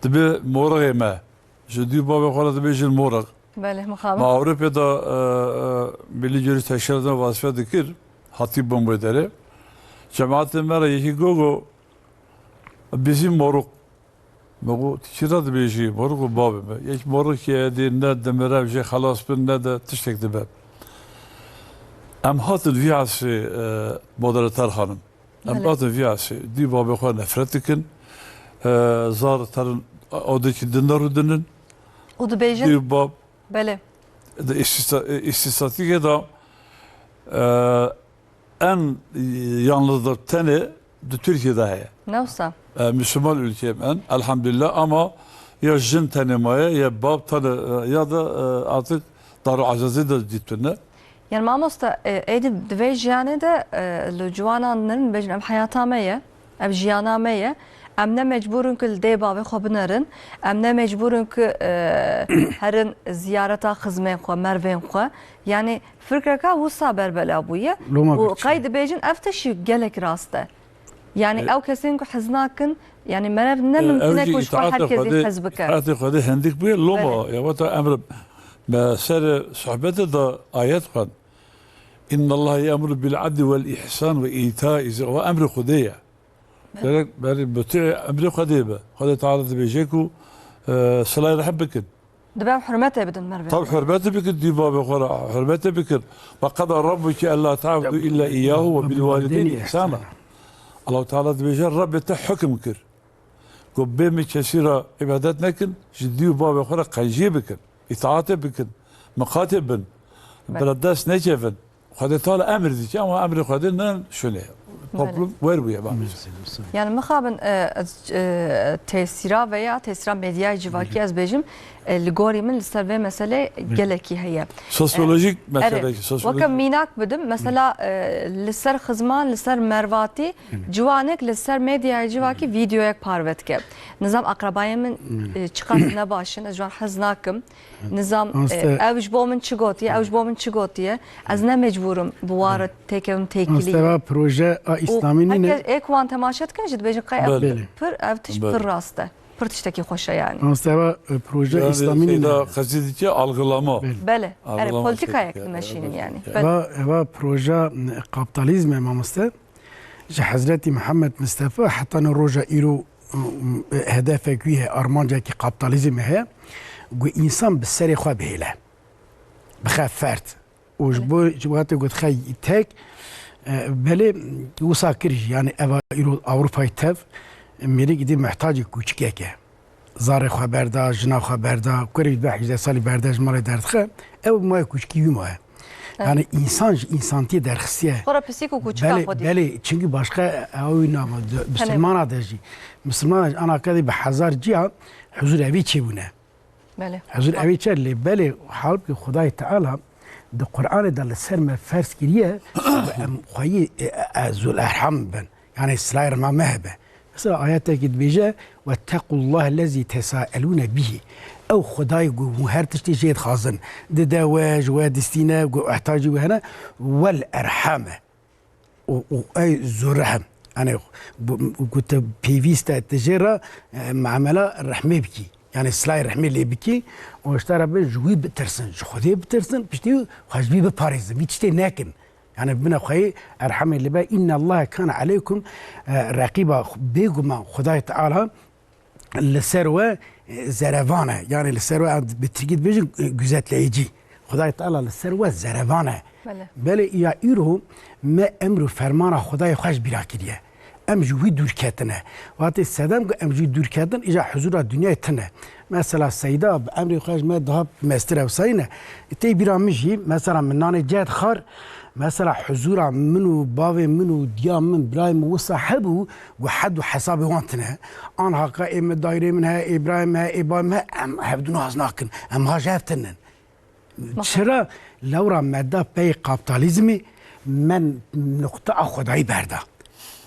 Dibe morixê me. Ji dî bavê xwe re dibêjin morix. Belê, mixabin. Ma Ewropê de, e, e, Milli Görüş Teşkilatı vazife dikir, hatî bûn wê derê. Cemaetê me re yekî gogo, "Bizim moruk." Me got, "Tu çira dibêjî? Moruk û bavê me." Yek morikê dê ne dimire, jê xelas bin, ne de tiştek dibe. Em hatin vî esrê, e, moderator xanim. Em Belê. hatin vî esrê. Dî bavê xwe nefret dikin. E, zar terin odekî din de rûdinin. Û dibêjin? Dî bav Belê. Di îstîsta-, îstîstatîkê de, e, en yalnızdır tenê di Tirkiye de heye. Ne wisa? E, Müslüman ülkeyim en, elhamdülillah, ama ya jin tenê maye, ya bab tenê, e, ya da, e, artık dar û acizî de dîtine. Yani mamoste, e, êdî di vê jiyanê de, e, li ciwanan nirin bêjin, ev heyata me ye, ev jiyana me ye. Em ne mecbûr in ku li dê bavê xwe binerin. Em ne mecbûr in ku, e, herin ziyareta xizmên xwe, mervên xwe. Yani fikreka wisa berbela bûye. Loma Û birçî. qey dibêjin ev tişt gelek rast e. Yani E, ew kesên ku hez nakin, yani merev ne E, mimkun ew e jî ku ji xwe itaatê her kesî Xwedê, hez bike. itaatê Xwedê hindik bûye. Loma, Belê. ya wata emr me ser sohbetê de ayet xwend. "İnnallaha ya'muru bil adli vel ihsan ve ita'i zi-", o emri Xwedê ye. Belê. Gerek berî mutî emrê Xwedê be. Xwedê Teala dibêje ku, e, silay rehim bikin. Dibe em hurmetê bidin mervê. Tabi hurmetê bikin, dî bavê xwe re hurmetê bikin. "Ve qada rabbuke ella ta'budu illa iyyahu ve bil valideyni ihsana." Allahu Teala dibêje, Rabbê te hukm kir. Ku bê min kesî re îbadet nekin, ji dî û bavê xwe re qenciyê bikin, îtaatê bikin, miqatê bin, Belê. bi re dest nekevin. Xwedê Teala emir dike ama emrê Xwedê ne şûnê. Belê. Toplum wer bûye bavê. Yani mixabin, e, ez, e, tesîra veya tesîra medyayê civakî ez bêjim, e, li gorî min li ser vê meselê gelekî heye. Sosyolojik E, mesele, erê, sosyolojik. Weke mînak bidim, mesela, e, li ser xizman, li ser mervatî, Ciwanek li ser medyaya civakî vîdeoyek parve dike. Nizam aqrebayê min, e, çiqas nebaş in, ez ji wan hez nakim. Nizam, e, Aste- ew ji bo min çi gotiye, ew ji bo min çi gotiye. Ez ne mecbûr im bi wan re têkevim têkilî. Aste va proje a Û îslamî nîne. Herkes ê ku wan temaşe dikin jî dibêjin qey ev Belê. pir, ev tişt Belê. pir rast e. Pir tiştekî xweş e yani. Aste va, e, proje Yani îslamî nîne. Seyda qezî dike algılama. Belê. Belê. Erê, Algılama politikayek tepki, dimeşînin evet, yani. evet. Belê. Va, va proje, e, kapitalizm e mamoste. Ji Hezretî Mihemed Mistefa heta ne roja îro, û, û, hedefek wî heye, armancekî kapitalizmê heye, ku însan bi serê xwe bihêle, bixe fert. Û ji bo, ji bo hatê ku dixe tek, e, belê wisa kir jî, yani eva îro Ewropayê tev, mêrik dî mihtacî kûçikek e. Zarê xwe berda, jina xwe berda, kurê ji hejdeh salî berda ji malê derdixe, ew maye kûçikî wî maye. Evet. Yani însan ji însantiyê derxistiye. Xwe re pisîk û kûçika Belê, xwedî. belê, çünkü başka ew nama, Misilmana de jî. Misilmana jî ana kadî bi hezar ciya huzur evî çêbûne. Belê. Huzur evî çer lê belê halbuki Xwedayê Teala di Qur'anê de li ser me ferz kiriye, em xweyî, e, e, e, zul erham bin. Yani silayê rima me hebe. Mesela ayetekî dibêje, "Vettequllahe lezî tesaelûne bihî." Ew Xwedayê ku hûn her tiştî jê dixwazin. Dide we, ji we distîne, ku ihtacî we hene, wel erhame. Û, û ey zû rehm. Yani, bu, ku te pêwîst e, te jê re, e, muamela rehmê bikî. Yani, silayê rehmê lê bikî. Û ji te re be ji wî bitirsin, ji Xwedê bitirsin, piştî xwe ji wî biparêzin, vî tiştê nekin. Yani bine xweyê erhemê li be, "Inna Allahe kane aleykum, e, reqîba." Bêguman Xwedayê Teala li ser we, e, zerevan e. Yani li ser we, em bi tirkî dibêjin, e, gözetleyicî. Xwedayê Teala li ser we zerevan e. Belê. Belê ya îro me emr û fermana Xwedayê xwe ji bîra kiriye. Em ji wî dûr ketine. Wextê sedem ku em ji wî dûr ketin, îja huzura dinyayê tune. Mesela Seyda bi emrê xwe ji me daha mestir ew sayî ne. Tê bîra min jî, mesela min nanê ceh dixwar, mesela huzura min û bavê min û diya min, birayê min wisa hebû, ku hed û hesabê wan tune. An haka ê min, daîrê min heye, ê birayê min heye, ê bavê min heye, em hevdû nas nakin. Em ha ji hev tinin. Çira lewra me da pey kapitalizmî, me nuqta a Xwedayî berda.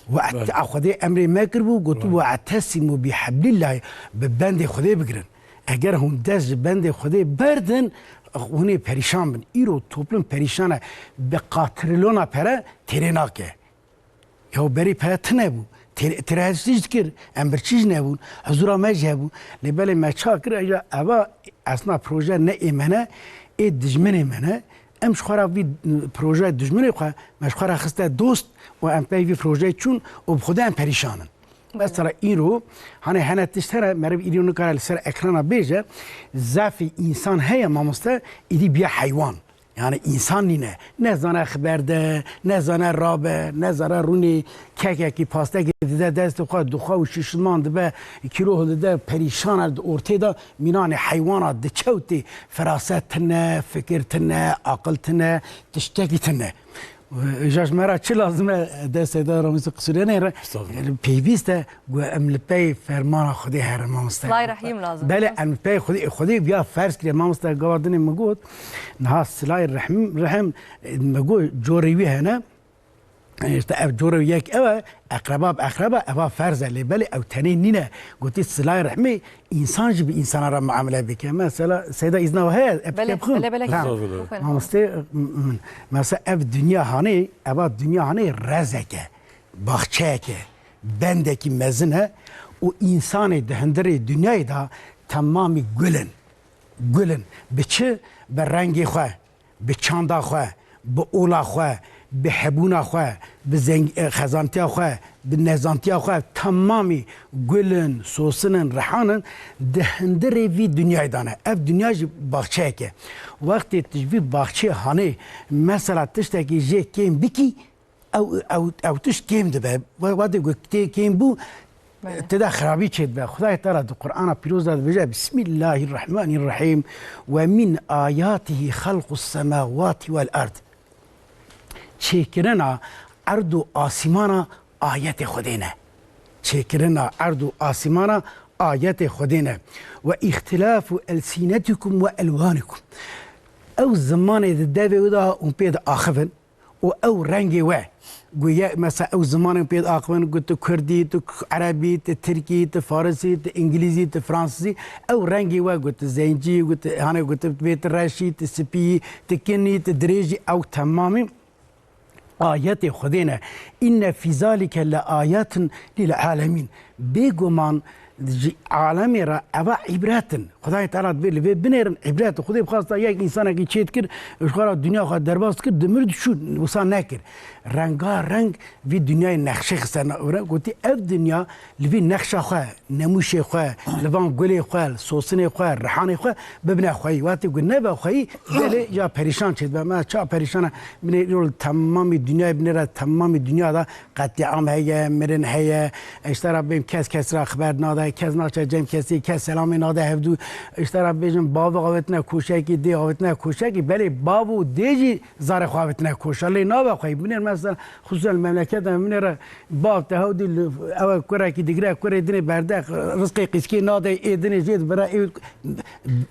We Belê. a Xwedê emrê me kiribû, gotu, "Belê. "We'tesimu bi heblillahî", bi bendê Xwedê bigirin. Eger hûn dest ji bendê Xwedê berdin, hûn ê perîşan bin. Îro toplum perîşan e, bi qatrilona pere têrê nake. Ya berî pere tune bû. Tê-, têrehestî jî dikir. Em birçî jî nebûn. Huzura me jî hebû. Lê belê me ça kir, eja eva esna proje ne ê me ne, ê dijminê me ne. Em ji xwe re vî proje dijminê xwe, me ji xwe re xiste dost û em pey vî projeyê çûn û bi xwe de em perîşan in. Mesela îro, hani hene tişt hene, meriv îro nikare li ser ekrana bêje, zafî însan heye mamoste, îdî biya heywan. Yani însan nîne. Ne zane xiber de, ne zane rabe, ne zane rûnê kekekî pastekê dide destê xwe, dixwe û şişilman dibe, kîlo hildide, perîşan e di ortê de, mînanê heywana diçewtê, feraset tine, fikir tine, aqil tine, tiştekî tine. Ja ji me re çi lazim e, destê de ramîsî qisûrê neyre. Estağfurullah. Pêwîst e, Gu em li pey fermana Xwedê herin, mamoste. Silay rehîm lazim. Belê, em li pey Xwedê, Xwedê viya ferz kiriye, mamoste, gava dinê min got, niha silay rehim, rehim, e, min got, corê wî hene, e, işte ev corê yek ew e, eqreba bi eqreba, eva ferz e, lê belê ew tenê nîne. Gotî, silay rehmê, însan jî bi însana re muamele bike. Mesela, Seyda, îzna we heye, e, Belê, bixwim? belê, belê, Tamam. Estağfurullah. Bixwin. Mamoste, m-, m-, mesela ev dinya hanê, eva dinya hanê rezek e. Baxçeyeke, bendekî mezin e û însanê di hundirê dinyayê de temamî gul in. Gul in. Bi çi? Bi rengê xwe, bi çanda xwe, bi ola xwe, bi hebûna xwe, bi zeng-, e, xezantiya xwe, bi nezantiya xwe, temamî gul in, sosin in, rihan in, di hundirê vî dinyayê de ne. Ev dinya jî baxçeyek e. Wextê tu ji vî baxçeyê hanê, mesela tiştekî jê kêm bikî, Ew, ew, ew tişt kêm dibe. We, we de ku tê kêm bû, Belê. tê de xirabî çêdibe. Xwedayê Teala di Qur'ana Pîroz de dibêje, "Bismillahirrahmanirrahîm. Ve min ayatihi xelqus semawati vel ard." Çêkirina erd û asîmana ayetê Xwedê ne. Çêkirina erd û asîmana ayetê Xwedê ne. "Ve îxtilâfu elsînetikum ve elwanikum." Ew zimanê di devê wê de hûn pê diaxivin, û ew rengê we, gu ye, mesela ew zimanên pê diaxivin, gu tu kurdî, tu k-, erebî, tu tirkî, tu farisî, tu îngilîzî, tu fransizî, ew rengê we, gu tu zencî, gu tu, hane gu tu bê tu reşî, tu spî, tu kinî, tu dirêjî, ew temamî ayetê Xwedê ne. "Inne fî zalike le ayetin lil alemîn." Bêguman ji alemê re eva îbret in. Xwedayê Teala divê li vê binêrin îbret. Xwedê bixwasta yek însanekî çê dikir, ji xwe re dinya xwe derbas dikir, dimir diçû, wisa nekir. Rengareng vî dinyayê nexşê xiste na û re gotî, ev dinya li vî nexşa xwe, nemûşê xwe, li van gulê xwe, li sosinê xwe, rihanê xwe bibine xweyî. Wextê ku nebe xweyî, belê ya perîşan çêdibe. Me ça perîşan e, binê îro li temamî dinyayê binê re temamî dinya de Qetlîam heye, mirin heye, ji te re bêm kes kes re xeber nade, kes naçe cem kesî, kes selamê nade hevdû, ji te re bêjin bavê avêtine koşekî, dê avêtine koşekî, belê bav û dê jî zarê xwe avêtine koşa, lê nabe xwe. Binêr mesela, xusûsen li memleketê me binêre bav te hewdî li, ew kurekî digire, kurê dinê berde, rizqê qîskê nade, ê dinê jê dibire, ê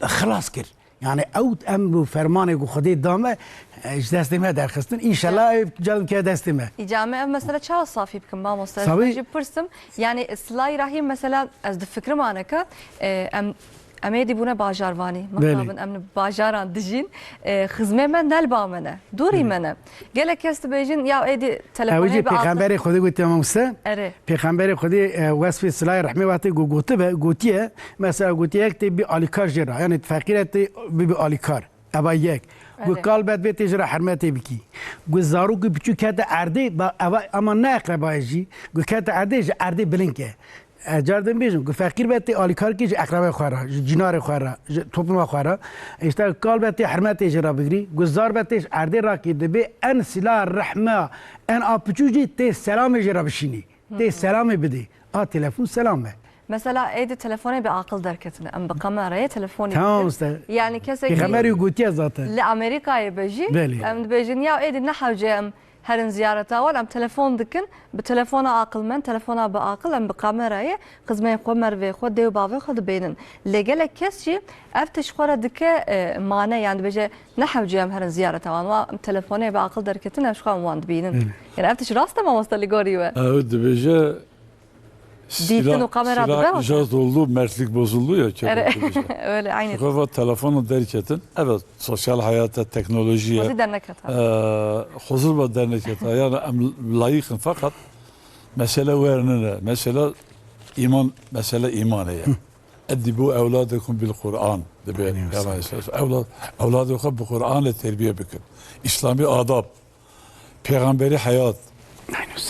xilas kir. Yani ew emr û fermanê ku Xwedê da me, e, ji destê me derxistin. Înşellah ew car bike destê me. Îca me ev mesele çawa safî bikim, mamoste? Ez Sabî? Jî pirsim. Yani Silay Rahîm mesela ez difikirim aneke, e, em, em êdî bûne bajarvanî. Belê. Mixabin em li bajaran dijîn. E, xizmê me ne li ba me ne. Dûrî Belê. me ne. Gelek kes dibêjin ya êdî Ew jî telefonê bi Pêxemberê Xwedê gotiye, mamoste. Erê. Pêxemberê Xwedê, e, wesfê Silay Rehmê wextê ku gotibe, gotiye, mesela gotiye yek tê bî alîkar jê re, yani feqîr e tê bibî alîkar. Eva yek. Gu Erê. kal bet vê tê jê re hermetê bikî. Gu zarokê biçûk kete erdê, ba, eva ama ne eqreba ye jî. Gu kete erdê, ji erdê bilind ke. Ez car din bêjim ku feqîr be tê alîkarkî ji eqrebê xwe re, ji cînarê xwe re, ji topluma xwe re. Îşte kal be tê hurmetê jê re bigirî, ku zar be tê ji erdê rakî dibê en sila rehma, en a piçû jî tê selamê jê re bişînî. Tê selamê bidê. A telefon selam e. Mesela êdî telefonê bi aqil derketine. Em bi kamerayê telefonê Tamam dikin. Usta. Yani kesekî Pêxemberî gotiye zaten. Li Amerîkayê be jî, Belê. Em dibêjin ya êdî ne hewce em herin ziyareta wan, em telefon dikin, bi telefona aqilmend, telefona bi aqil, em bi kamerayê xizmeyê xwe, mervê xwe, dê û bavê xwe dibênin. Lê gelek kes jî ev tişt xwe re dike, e, mane, yan dibêje, ne hewce em herin ziyareta wan, wa em telefonê bi aqil derketin, em ji xwe em wan dibînin. Belê. Yani ev tişt rast e mamoste li gorî we? Ew dibêje, Dîtin û kamera dibe, silah icaz oldu, mertlik bozuldu ya, Ere, öyle, aynı. Şuxefa telefonu derketin. Evet, sosyal hayata, teknolojiye. Xwezî dernek heta. Eee, xwezî ba dernek heta. Yani em layîq in, fakat mesele wernine. Mesele iman, mesele iman heye. Eddibu evladekum bil Kur'an. Dibe Peygamber Aleyhisselam. Evlad, evladê xwe bi Kur'anê terbiye bikin. İslami adab. Pêxemberî heyat.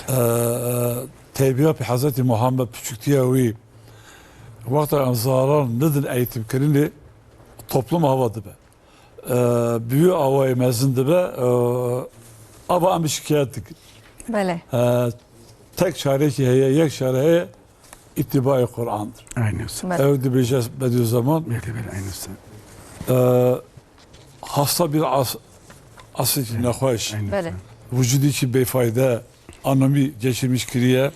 Eee, terbiya pê Hezretî Muhammed, piçûktiya wî. Wexta em zaran nidin eğitimkirinê, toplum ava dibe. Eee, bi wî awayê mezin dibe, eee, ava em şikayet dikin. Belê. Eee, tek çarekî heye, yek çare heye, îtîbayê Qur'andir. Aynı usta. Belê. Ew dibêje Bediüzzaman. Belê, belê, aynı usta. Eee, hasta bir as-, asî nexweş. Belê. Vücudî ki bêfayde, anomî geçirmiş kiriye.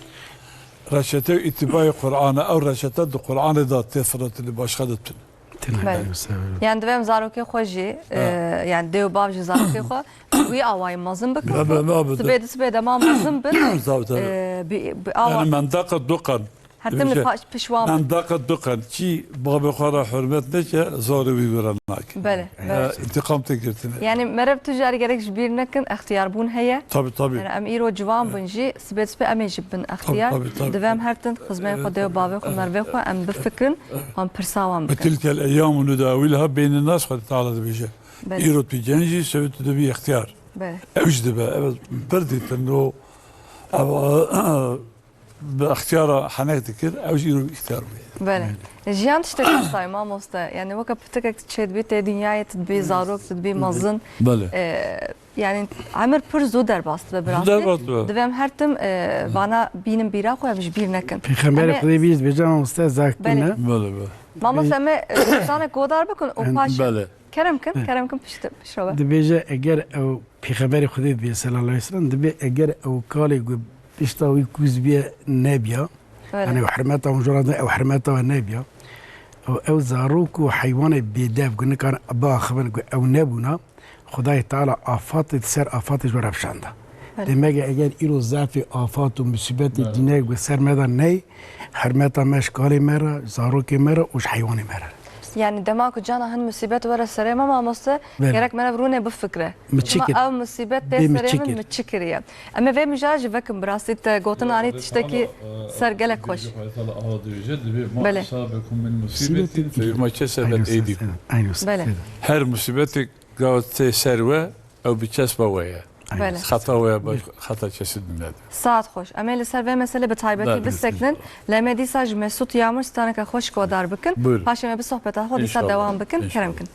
Reçete û îtîbayê Qur'an e. Ew reçete di Qur'anê de tê firotinê, başka de tune. Tune, Belê. Aynı usta, belê. Yani divê em zarokê xwe jî, e, Ha. yani dê û bav jî zarokê xwe wî awayî mezin bikin. Tabii, tabii. Sibê di sibê dema mezin bin. Tabii, tabii. E, bi, bi awa Yani mendeqa duqan. Her tim li Dibêje, paş pişwa bin. Em daqet biqen, kî babê xwe re hurmet neke, zarê wî wira nake. Belê, He, belê. Întiqam tê girtine. Yani merev tu carî gerek ji bîr nekin, extiyarbûn heye. Tabii, tabii. Yani em îro ciwan bin jî, sibê sibê em ê jî bin extiyar. Tabii, tabii. Divê em her tim xizmeyê xwe, Evet, dê û bavê xwe, evet, mervê xwe em bifikirin, evet. Em pirsa wan bikin. Ve tilkel eyyamu nudawilha beynin nas, Xwedê Teala dibêje. Belê. Îro tu genc î, sibê tu dibî extiyar. Belê. Ew jî dibe, evet, bir dîtin o, ev, bi extiyara henek dikir, ew jî îro îxtiyar bûye. Belê. Belê. Jiyan tiştek hesayê mamoste. Yani weke pitikek çêdibî tê dinyayê, tu dibî zarok, tu dibî mezin. Belê. Ee, yani emir pir zû derbas dibe bi Zû rastî. Derbas dibe. Divê em her tim, e, vana bînin bîra xwe, em ji bîr nekin. Pêxemberê Em ê Xwedê bîst bêje mamoste, zak Belê. tune. Belê, belê. Mamoste, em ê, e, zanek godar bikin û En- paşê Belê. Kerem kin, Belê. kerem kin pişt, pişt re be. Dibêje eger ew Pêxemberê Xwedê dibê sallallahu aleyhi ve sellem, dibê eger ew kalê ku pişta wî kûz bîye nebiya, Öyle. yani ew hurmeta hûn jora din ew hurmeta we nebiya, ew, ew zarok û heywanê bêdev ku nikarin biaxivin ku ew nebûna, Xwedayê Teala afatê di ser afatê ji we re fişanda. Öyle. Demek e eger îro zafê afat û musîbetê Evet. dîne ku ser me de ney, hurmeta me ji kalê me re, zarokê me re û ji heywanê me re. Yani dema ku cana hin musîbet were serê me mamoste, Belê. gerek merev rûnê bifikre. Mi çi Çima kir? ev musîbet tê Bê mi serê çi min, kir? mi çi kiriye? Em ê vê mijar jî vekin, bi rastî te gotin anî tiştekî ser gelek xweş. Belê. Musîbetin fe bima kesebet eydikum. Aynı Belê. Her musîbetek gava tê ser we, ew bi kesba we ye. Belê. Xeta we ya, baş, xeta kesî din nede. Saet xweş. Em ê li ser vê meselê bi taybetî Belê. biseknin. Lê me dîsa ji Mesûd Yamur straneke xweş godar bikin. Buyurun. Paşê me bi sohbeta xwe dîsa İnşallah. dewam bikin. Kerem İnşallah. kin.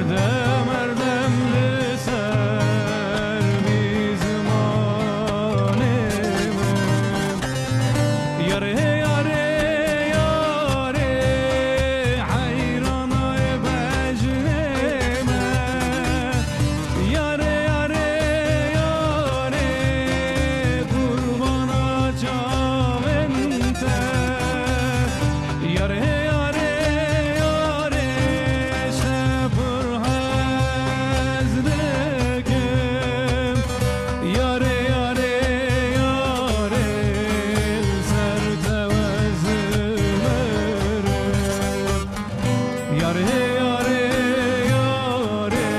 Demerdem li ser vî zimanê min. Yarê, yarê, yarê, heyrana bejnê me. Yarê, yarê, yarê, qurbana çavên te. Yarê, yarê, yarê, te pir hez dikim. Yarê, yarê, yarê, li ser te wezimirim. Yarê, yarê, yarê,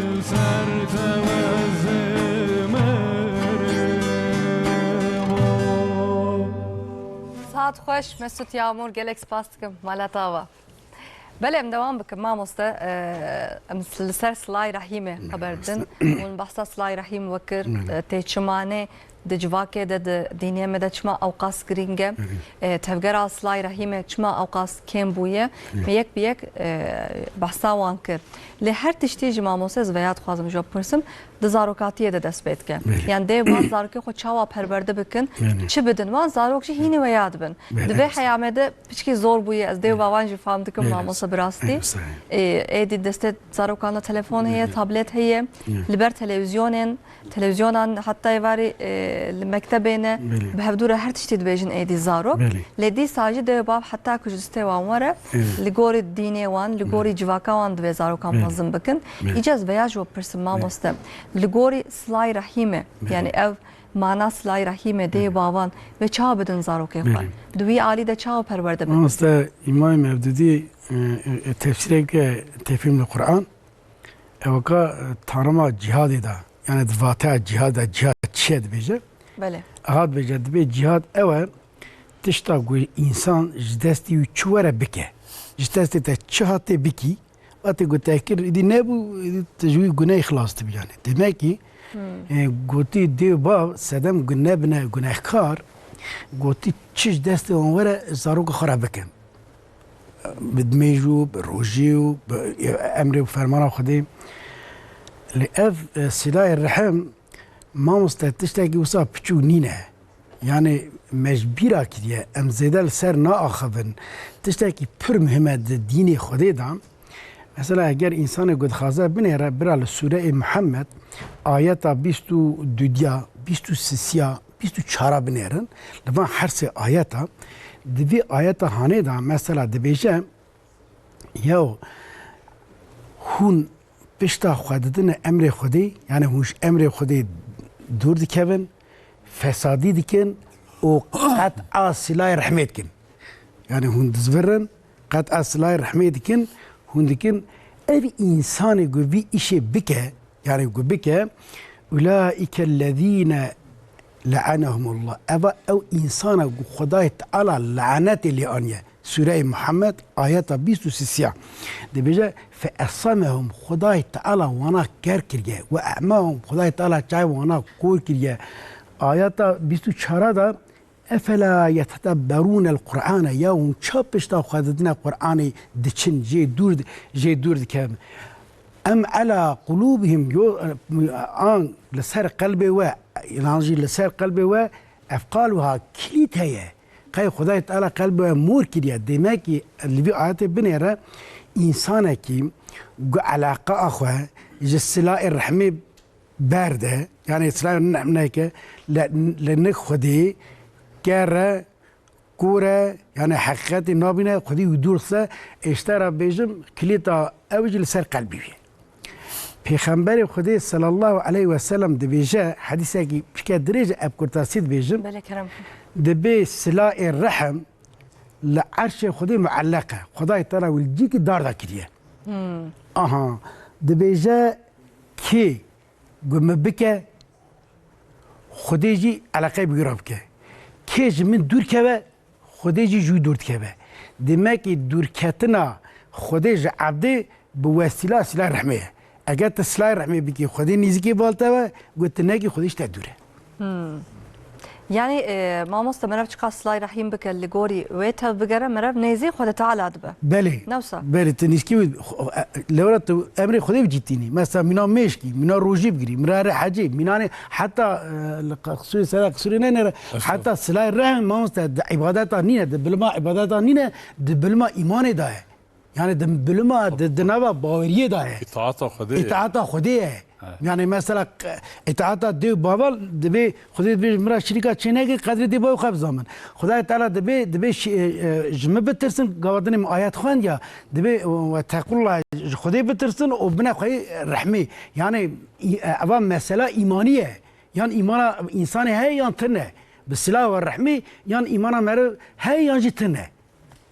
li ser te wezimirim. Saet xweş, Mesut Yağmur, gelek spas dikim. Mala te ava. Belê, em dewam bikin, mamoste. E, em s-, li ser Silay Rehîmê xeber didin. Hûn behsa Silay Rehîm we kir, e, tê çi mane di civakê de, di dînê me de çima ewqas girîng e? E, tevgera Silay Rehîmê çima ewqas kêm bûye? Me yek bi yek, e, behsa wan kir. Lê her tiştî jî, mamoste, ez veya dixwazim ji we bipirsim, di zarokatiyê de dest pê dike. Belê. Yan dê wan zarokê xwe çawa perwerde bikin, Belê. çi bidin wan, zarok jî hînî weya dibin. Belê, Di vê evet. heyamê de piçkî zor bûye, ez dê û Belê. bavan jî fam dikim, Belê. mamoste, bi rastî. Evet, sayın. Ê, êdî destê zarokan de telefon heye, Belê. tablet heye, Evet. li ber televîzyonên, televîzyonan heta êvarî, e, li mektebê ne, Belê. bi hevdû re her tiştî dibêjin êdî zarok. Belê. Lê dîsa jî dê û bav heta ku ji destê wan were, Evet. li gorî dînê wan, li gorî Belê. civaka wan divê zarokan Belê. mezin bikin. Belê. Îca ez veya ji we bipirsim, Belê. mamoste. Li gorî Silay Rehîmê, Belê. yanî ev mana Silay Rehîmê dê Belê. bavan ve çawa bidin zarokê xwe? Belê. Di wî alî de çawa perwerde bikin? Mamoste Îmam Mevdudî, e, e, tefsîreke tefhîm li Quran, ewka, e, tanima cihadê de, yani di vateya cihad de, cihad çi ye dibêje? Belê. Aha dibêje, dibê cihad ew e, tişta ku însan ji destî wî çi were bike. Ji destê te çi hatê bikî, Vatê ku te kir, îdî nebû, îdî tu ji wî gunehê xilas dibî yani. Demek ki, Hmm. e, gotî dê û bav, sedem ku nebine gunehkar, gotî çi ji destê wan were, zaroka xwe re bikin. Bi dimêj û bi rojî û bi emrê û fermana Xwedê. Lê ev, e, silayê rehim, mamoste, tiştekî wisa piçûk nîne. Yani me ji bîra kiriye, em zêde li ser naaxivin. Tiştekî pir muhim e di dînê Xwedê de. Mesela eger însanê ku dixwaze binêre, bira li Sûreyê Muhammed, ayeta bîst û dudiya, bîst û sisiya, bîst û çara binêrin. Li van her sê ayeta, di vî ayeta hanê de mesela dibêje, Yew, hûn pişta xwe didine emrê Xwedê, yani hûn ji emrê Xwedê dûr dikevin, fesadî dikin û qet'a silayê rehmê dikin. Yani hûn dizvirin, qet'a silayê rehmê dikin, hûn dikin, ev însanê ku vî îşê bike, yani ku bike, ulaîke lezîne le'enehumullah. Eva ew însana ku Xwedayê Teala lanetê lê aniye. Sûreyê Muhammed, ayeta bîst û sisiya. Dibêje, fe esamehum, Xwedayê Teala wana ker kiriye. Ve e'mahum, Xwedayê Teala çavê wana kor kiriye. Ayeta bîst û çara da, efela yetedebberûnel Qur'ane, ya hûn ça pişta xwe didine Qur'anê diçin, jê dûr, jê dûr dikevin. Em ala qulûbihim, yo, an li ser qelbê we, yan jî li ser qelbê we efqaluha, kilît heye. Qey Xwedayê Teala qelbê we mor kiriye. Demek ki li vî ayetê binêre, însanekî ku eleqa xwe ji silayê rehmê berde, yani silayê rehmê neke, li, li nik Xwedê, ker e, kor e, yani heqîqetê nabîne, Xwedî wî dûr dixise, êştera bêjim, kilîta ew jî li ser qelbî wî ye. Pêxemberê Xwedê sallallahu aleyhi ve sellem dibêje, hedîsekî pişke dirêj e, ev kurtasî dibêjim. Belê, kerem. Dibê silayê rehm li erşê Xwedê muelleq e. Xwedayê Teala wî li cîkî dar da kiriye. Hmm. Aha. Dibêje kê ku min bike, Xwedê jî eleqeyê bi wî re bike. Kê ji min dûr keve, Xwedê jî ji wî dûr dikeve. Demek ki dûrketina Xwedê ji evdê bi wesîla sila rehmê ye. Eger tu sila rehmê bikî, Xwedê nîzikê bal te ve, got tu nekî, Xwedê ji te dûr e. Hmm. Yani, e, mamoste, meriv çiqas silay rehîm bike, li gorî wê tevbigere, meriv nêzî Xwedê Teala dibe. Belê. Ne wisa? Belê, tu nîşkî wî, xo-, e, lewra tu emrê Xwedê bi cî tînî. Mesela mîna mêşkî, mîna rojî bigirî, mîna re hecî, mînanê heta, e, li qa-, qisûrê sera qisûrê ne nere, Estağfurullah. Heta silay rehim, mamoste, di îbadeta nîne, di bilima îbadeta nîne, di bilima îmanê de ye. Yani di bilima, di, di nava baweriyê de ye. Îtaata Xwedê ye. Îtaata Xwedê ye. He. Yani mesela, q-, îtaata dê û bava, dibê Xwedê dibê min re şirîka çê neke, qedrê dê bavê xwe bizanin. Xwedayê Teala dibê, dibê şi-, e, e, ji min bitirsin, gava dinê min ayet xwend ya, dibê, e, "Wetequllah", ji Xwedê bitirsin û bine xweyî rehmê. Yani, î-, e, eva mesela îmanî ye. Yan îmana însanê heye yan tune. Bi silah ve rehmî yan îmana meriv heye yan jî tune.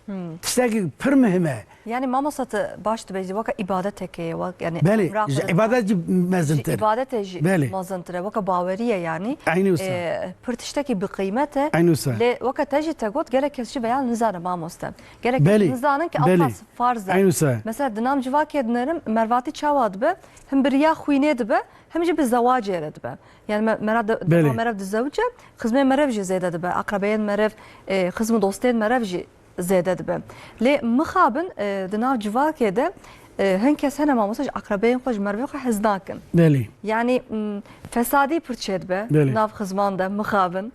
Hmm. Tiştekî pir muhim e. Yani mamosta, tu baş dibêjî, weke îbadetekê ye, wek, yani Belê, emra ji xwe îbadet jî mezintir. Ji îbadetê jî Belê. Mezintir e, weke baweriye yani. Eynî wisa. E, pir tiştekî bi qîmet e. Eynî wisa. Lê weke te jî te got, gelek kes jî veya nizane mamoste. Gelek kes Belê. Nizanin ki Belê. Ew qas farz e. Eynî wisa. Mesela di nav civakê dinerim, mervatî çawa dibe, him bi riya xwînê dibe, him jî bi zewacê re dibe. Yani me-, mera de, Belê. Dema meriv dizewice, xizmê meriv jî zêde dibe. Aqrebeyên meriv, e, xizm û dostên meriv jî zêde dibe. Lê mixabin, e, di nav civakê de, e, hin kes hene mamoste ji aqrebeyên xwe, ji merivê xwe hez nakin. Belê. Yani, m, fesadî pir çêdibe Belê. Nav xizman de mixabin,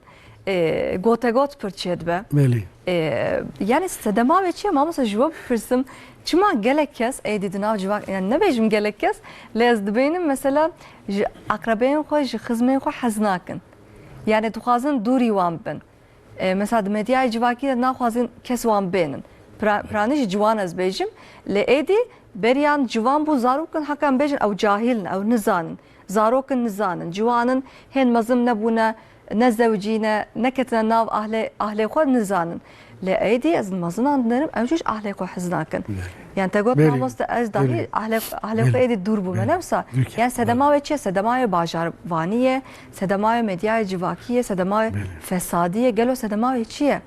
e, gotegot pir çêdibe. Belê. E, yani sedema wê çi ye mamoste, ji we bipirsim, çima gelek kes êdî di nav civak, yani nebêjim gelek kes, lê ez dibînim mesela ji aqrebeyên xwe, ji xizmên xwe hez nakin. Yani dixwazin dûrî wan bibin. E, mesela di medyayê civakî de naxwazin kes wan bênin. Pira-, piranî jî ciwan ez bêjim. Lê êdî beriyan ciwan bû, zarok in, heka em bêjin ew cahil in, ew nizanin. Zarok in nizanin, ciwan in, hên mezin nebûne, ne zewicî ne, neketine nav ahlê, ahlê xwe, nizanin. Lê êdî ez mezinan dinerim, ew jî ji ahlê xwe hez nakin. Belê. Yani te got Belê. Mamoste, ez dahî Belê. Ahlê, ahlê xwe Belê. Êdî dûr bûme, Belê. Ne wisa? Dûr ke. Yani sedema wê çi ye? Sedema wê bajarvanî ye, sedema wê medyayê civakî ye, sedema wê Belê. Fesadî ye. Gelo sedema wê çi ye?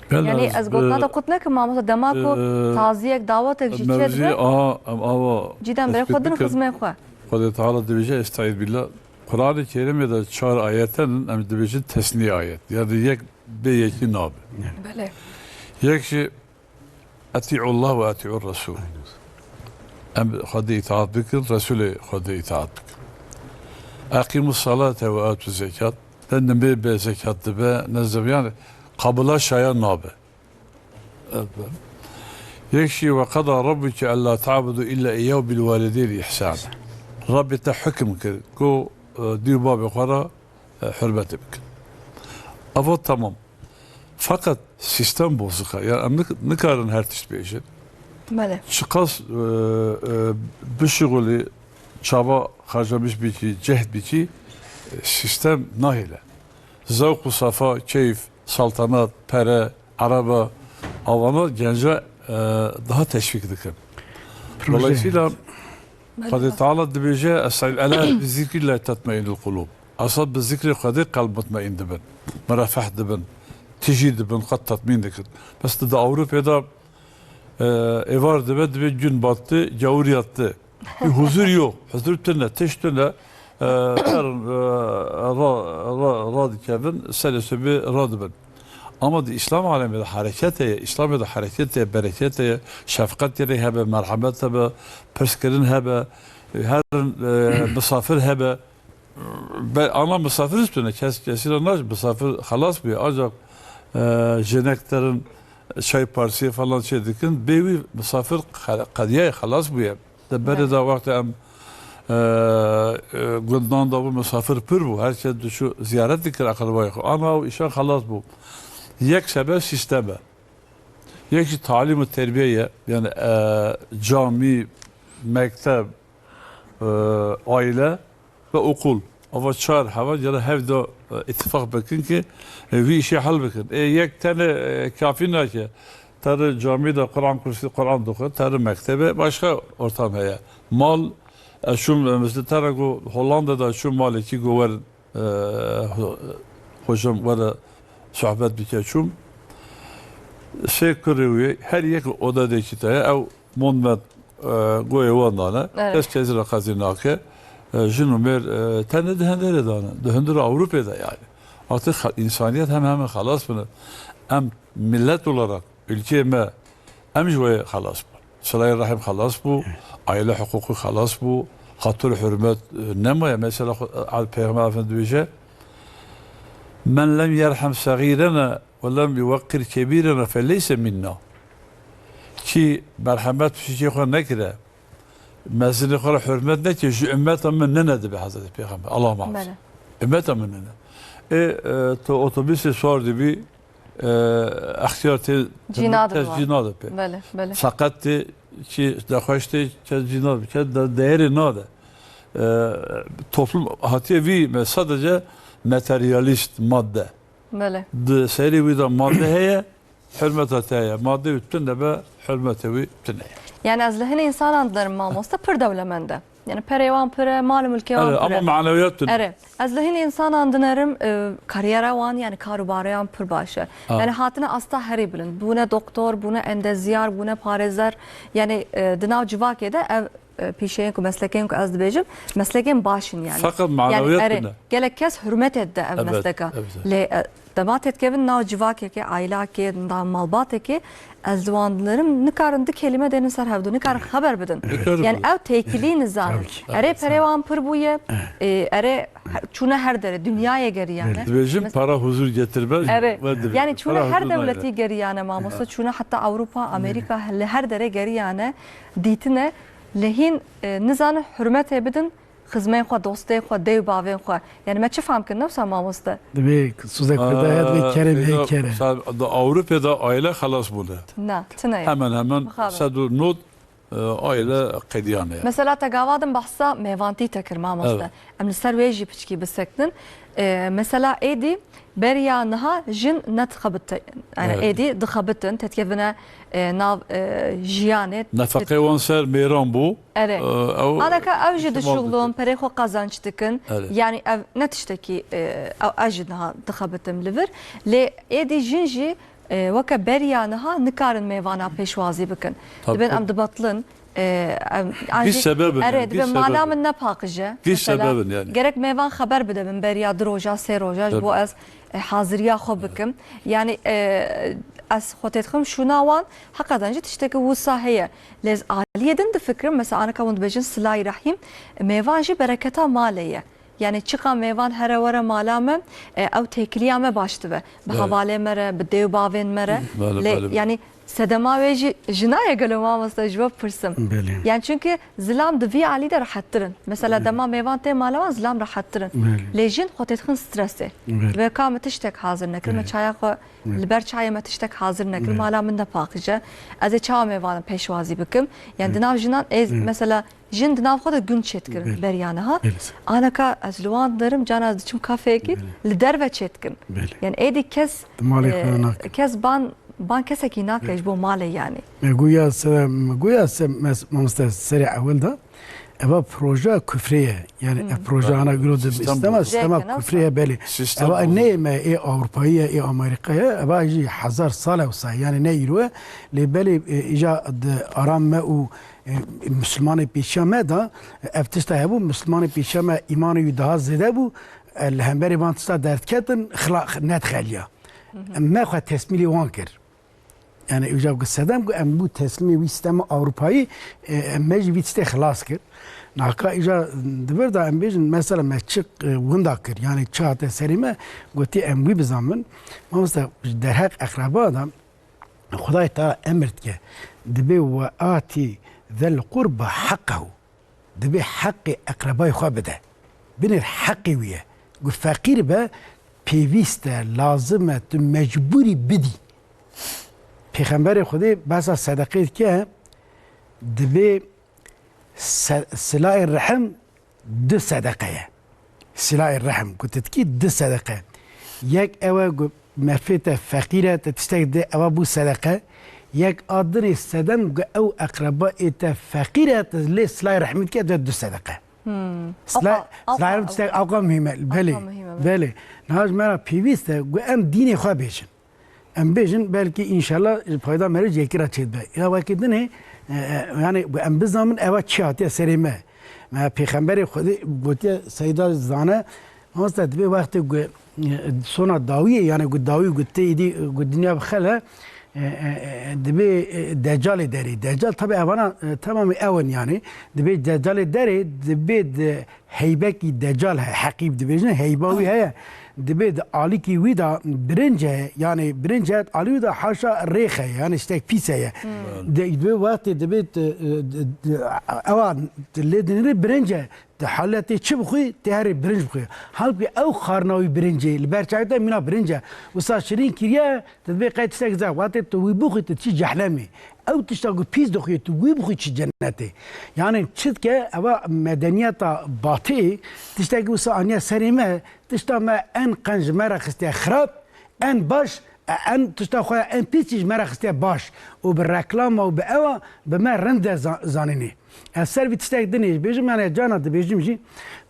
Gelo Yani ez ez gotina bi, te qut nekim mamoste, dema ku e, taziyek, dawetek jî mevzûyê çêdibe, aha, em ava cîden berê tespît xwe din bikin. Xizmê xwe. Xwedê Teala dibêje, Estaiz billah. Qur'anê Kerîmê de çar ayet in, em dibêjin tesnî ayet. Yani yek bê yekî nabe. Belê. Yek jî Eti'ullah ve eti'ur Resul. Em Xwedê îtaat bikin, Resulê Xwedê îtaat bikin. Eqimus salate ve atu zekat. Ne nimê be zekat dibe, ne zev-, yani qabila şaya nabe. Yek jî ve qeda rabbuke ella ta'budu illa iyyahu bil valideyni ihsana. Rabbê te hukm kir, ku, e, dî û babê xwe re e, hurmetê bikin. Ava tamam. Fakat sistem bozuk e. Yani em nik-, nikarin her tişt bêjin. Belê. Çiqas, e, e, bişixulî, çaba xercamiş bikî, cehd bikî, e, sistem nahêle. Zewq û safa, keyf, saltanat, pere, araba, avana genca, e, daha teşvîk dikin. Proje. Dolayısıyla Belê. Xwedê Teala dibêje, "Estaiz, ela bi zikrillah tatmainnul qulub." Esas bi zikrê Xwedê qelb mutmaîn dibin, mirefeh dibin, tijî dibin, xwe tatmîn dikin. Bes tu di Ewropê de, e, êvar dibe, dibê gün battı, gavur yattı. Bir huzur yok. Huzur tune, tişt tune, e, herin, e, ra, ra, radikevin, serê sibê radibin. Ama di Îslam alemê de hereket heye, Îslamê de hereket heye, bereket heye, şefqet gerek hebe, merhemet hebe, pirskirin hebe, herin, e, misafir hebe. Be-, ana misafir istune, kes kesî re naş, misafir xelas bûye. Ancak, e, jinek terin çay parsiyê falan şey dikin, bê wî misafir xe-, qediyayê xelas bûye. Di berê de wextê em, e, e, gundan de bû, misafir pir bû. Her kes diçû ziyaret dikir eqrebayê xwe. Ana û îşan xelas bû. Yek sebeb sîstem e. Yek jî talîm û terbiye ye. Yani, e, camî, mekteb, e, aile ve okul. Ava çar heva gere hev de, e, îtîfaq bikin ki, e, vî îşê hel bikin. Ê yek tenê, e, kafî nake. Terê camî de Quran kursî, Quran dixwe, terê mektebe başka ortam heye. Mal, e, çûm, e, mesela terê ku Hollanda de çûm malekî ku werin, e, ho-, hocam were sohbet bike çûm. Sê kurê wê, her yek oda dekî te ye. Ew Monmet, e, goyê wan dane. Evet. Kes kesî re qezî nake. E, jin û mêr, e, tenê di hundirê de ne. Di hundir Ewropê de yani. Artık ha-, insaniyet hem hemen xelas bûne. Em millet olarak, ülkeyê me, em ji wê xelas bûn. Silayê rehim xelas bû, aile huquqî xelas bû, xatir hurmet, e, nemaye. Mesela xwe, e, Peyxember Efendimiz dibêje, "Men lem yerhem segîrena ve lem yuveqqir kebîrena fe leyse minna." Kî merhemet piştî xwe nekire, mezinê xwe re hurmet neke, ji ümmeta min nine dibe Hezretî Pêxember. Allah muhafaza. Bele. Ümmeta min nine. Ê, e, tu otobusê sor dibî, e, extiyar tê, Cîna kes dibe. Cîna dibe. Bele, bele. Seqet tê, kî nexweş tê, kes cîna dibe. Kes de-, değerê nade. E, toplum hatiye vî me sadece materyalist, madde. Bele. Di serê wî de madde heye, hurmeta te heye. Madde wî tune be, hurmeta wî tune ye. Yani ez li hin insanan dinerim mamoste, pir dewlemend e. Yani perê wan pir e, mal û milkê wan Evet, pir ama e. Maneviyat tune. Ere, ez li hin insanan dinerim, e, kariyera wan, yani kar û bareyan pir baş e. Ha. Yani hatine asta herî bilind. Bûne doktor, bûne endezyar, bûne parêzer. Yani, e, di nav civakê de ev, e, pîşeyên ku, meslekên ku ez dibêjim, meslekên baş in yani. Feqet Yani, maneviyat ere, tune. Gelek kes hurmetê dide ev Evet, mesleka. Evet. Lê, e, dema têdikevin nav civakekê, aîlakê, nav malbatekê, ez li wan dinerim, nikarin du kelîme dênin ser hevdû, nikarin xeber bidin. Dikir Yani bû. Ew têkilî nizan. Tabii ki. Erê, perê wan pir bûye, e, erê, he-, çûne her derê, dinyayê geriyane. Dibêjin Mes- para huzur getirmez. Erê, Ve dibêjin yani çûne para her huzur dewletî nayre. Geriyane, mamoste, çûne heta Ewropa, Amerîka, li her derê geriyane, dîtine, lê hîn, e, nizane hurmetê bidin, xizmên xwe, dostên xwe, dê û bavên xwe. Yani me çi fam kir, ne wisa mamoste? Divê soza Kurda heye, divê Aa, kerem heye, kerem. Sa-, da Ewropê de aile xelas bûne. Na, tune ye. Hemen hemen Mixabin. sed û nod, e, aile qediyane ya. Mesela te gava din behsa mêvantî te kir mamoste. Evet. Em li ser wê jî piçkî biseknin. E, mesela êdî beriya niha jin nedixebite-, yani Evet. êdî dixebitin, têdikevine, e, nav, e, jiyanê. Nefeqê wan ser mêran bû. Erê. E, ew Anaka ew jî ihtimal dişuxulin, dike. Perê xwe qazanç dikin. Erê. Yani ev ne tiştekî, e, ew, ez jî niha dixebitim li vir. Lê êdî jin jî, e, weke beriya niha nikarin mêvana pêşwazî bikin. Tabii. Dibên em dibetilin. E, em, an Gîş jî, sebebin, erê, yani, dibê gîş mala sebebin. Min nepaqij e. Gîş Mesela, sebebin yani. Gerek mêvan xeber bide min beriya du roja, sê roja, ji Tabii. bo ez e, haziriya xwe bikim. Yani, e, ez xwe têdixim şûna wan, heqeten jî tiştekî wisa heye. Lê ez aliyê din difikirim, mesela, anika hûn dibêjin silayî rehîm, mêvan jî bereketa malê ye. Yani, çiqa mêvan here were mala me, e, ew têkiliya me baş dibe. Bi Evet. hevalê me re, bi dê û bavên me re. Bale, Lê, bale. yani, Sedema wê jî jina ye gelo mamoste, ji we pirsim. Belê. Yani çünkü zilam di vî alî de rehettir in. Mesela Belê. dema mêvan tê mala wan zilam rehettir in. Belê. Lê jin xwe têdixin stresê. Belê. Ve ka me tiştek hazir nekir, me Belê. çaya xwe Belê. li ber çayê me tiştek hazir nekir, Belê. mala min nepaqije. Ez ê çawa mêvanin pêşwazî bikim? Yani Belê. di nav jinan ê Belê. mesela jin di nav xwe de gun çêdikirin Belê. beriya niha. Belê. Aneka ez li wan derim, cana ez diçim kafeyekî, Belê. li derve çêdikin. Belê. Yani êdî kes, Di malê xwe e, nakin. kes ban Ban kesekî nake ji bo malê yani. Me goya se, me goya se, mes-, mamoste serê ewil de. Eva projeya kufrê ye. Yani ev proje ana giro de Sistem sistema, bozuldu. sistema Zevk kufrê ye belê. Sistem Eva bozuldu. ne me ê Avrupayî ye, ê Amerîka ye. Eva jî hezar sal ew say. Yani ne îro ye. Lê belê, e, îca di aram me û, e, Müslümanê pêşiya me de, ev tişta hebû, Müslümanê pêşiya me îmanê wî daha zêde bû. E, li hemberê van tişta derdiketin, xila-, nedixeliya. Em me xwe tesmîlê wan kir. Yani, îja ku sedem ku em bû teslîmê wî sîstema Ewropayî, e, em me jî vî tiştê xilas kir. Naka îja di vir de em bêjin, mesela me çi, e, winda kir, yani çi hate serê me, gotî em wî bizamin. Mamoste, ji derheq eqreba de Xwedayê Teala emir dike, dibê we atî zel qurba heqehu. Dibê heqê eqrebayê xwe bide. Binêr heqê wî ye. Ku feqîr be, pêwîst e, lazim e, tu mecbûrî bidî. Pêxemberê Xwedê behsa sedeqê dike, dibê se-, silayê rehim du sedeqe ye. Silayê rehim, ku tu dikî du sedeqe. Yek ew e ku merfê te feqîr e, te tiştek dê, ewa bû sedeqe. Yek a dinê sedem ku ew eqreba ê te feqîr e, te lê silayê rehmî dike, de du sedeqe. Hmm. Sila-, Ewqa, silayê ewqa, rehmî tiştek ewqa. ewqa muhîm e. Belê, Ewqa muhîm e, belê. belê. Niha ji me re pêwîst e ku em dînê xwe bêjin. Em bêjin, belkî înşallah ji payda meriv yekî re çêdibe. Ya wekî dinê, e, e, yani em bizamin eva çi hatiye serê me. Me Pêxemberê Xwedê gotiye, Seyda zane, mamoste, dibê wextê ku, e, sona dawiyê, yani ku dawî ku tê îdî ku dinya bixele, e, e, e, dibê, e, Decalê derê. Decal tabi evana, e, tamamê ew in yani. Dibê Decalê derê, dibê di heybekî Decal he, heqîb dibêjin, heyba wî heye. Dibê di alîkî wî de birinc heye, yani birinc heye, alî wî de haşa rêx heye, yani ştek pîs heye. Hmm. De, dibê wextê dibê, e, e, ewa lê dinirê birinc e. Di haletê çi bixwî, tê herê birinc bixwî. Halbûkî ew xarina wî birincê, li ber çavê te mîna birinc e. Wisa şirîn kiriye, tu dibê qey tiştek zehf. Wextê tu wî bixwî, tu diçî cehlemê. Ew tişta ku pîs dixwî, tu wî bixwî çi cennetê. Yani çi dike, eva medeniyeta batî, tiştekî wisa aniye serê me, tişta me en qenc ji me re xistiye xirab, en baş, e, en tişta xwe ya en pîs jî ji me re xistiye baş. Û bi reklama û bi ewa bi me rind de za-, zanînê. Ez ser vî tiştek din jî bêjim, yani cana dibêjim jî,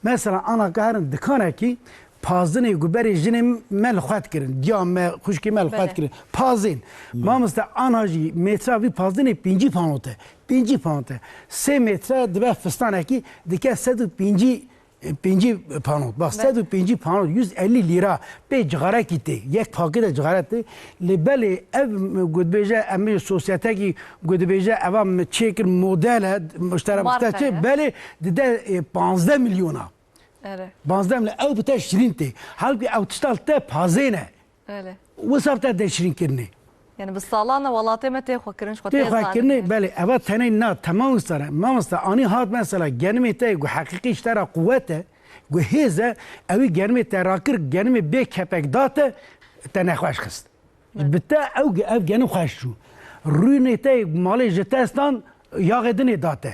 mesela ana ka herin dikanekî pazdinê ku berê jinê me li xwe dikirin, diya me, xwişkê me li xwe Belê. dikirin. Pazên. Belê. Mamoste, ana jî metra vî pazdinê pêncî panot e. Pêncî panot e. Sê metre dibe fistanekî dike sed û pêncî, e, pêncî panot. Bak, Belê. sed û pêncî panot, yüz elli lira. Pê cixarekî tê. Yek pakêt e cixare tê. Lê belê ev, m-, ku dibêje, em ê sosyetekî ku dibêje, eva min çêkir model e, muştera Marka muştera çê, ye. belê dide, e, panzdeh milyona. Ere. Panzdeh milyon, ew bi te şirîn tê. Halbûkî ew tişta li te pazên e. Öyle. Wisa bi te de şirîn kirinê. Yani bi salana welatê me tê xwe kirin, ji xwe Tê tê xwe zanîn. kirinê, belê, eva tenê na, temam wisa re. Mamoste, anî hat mesela genimê te ku heqîqî ji te re quwet e, ku hêz e, ewî genimê te rakir, genimê bê kepek da te, te nexweş xist. Belê. Bi te ew ge-, ev genim xweş çû. Rûnê te malê ji te stan, yaxê dinê da te.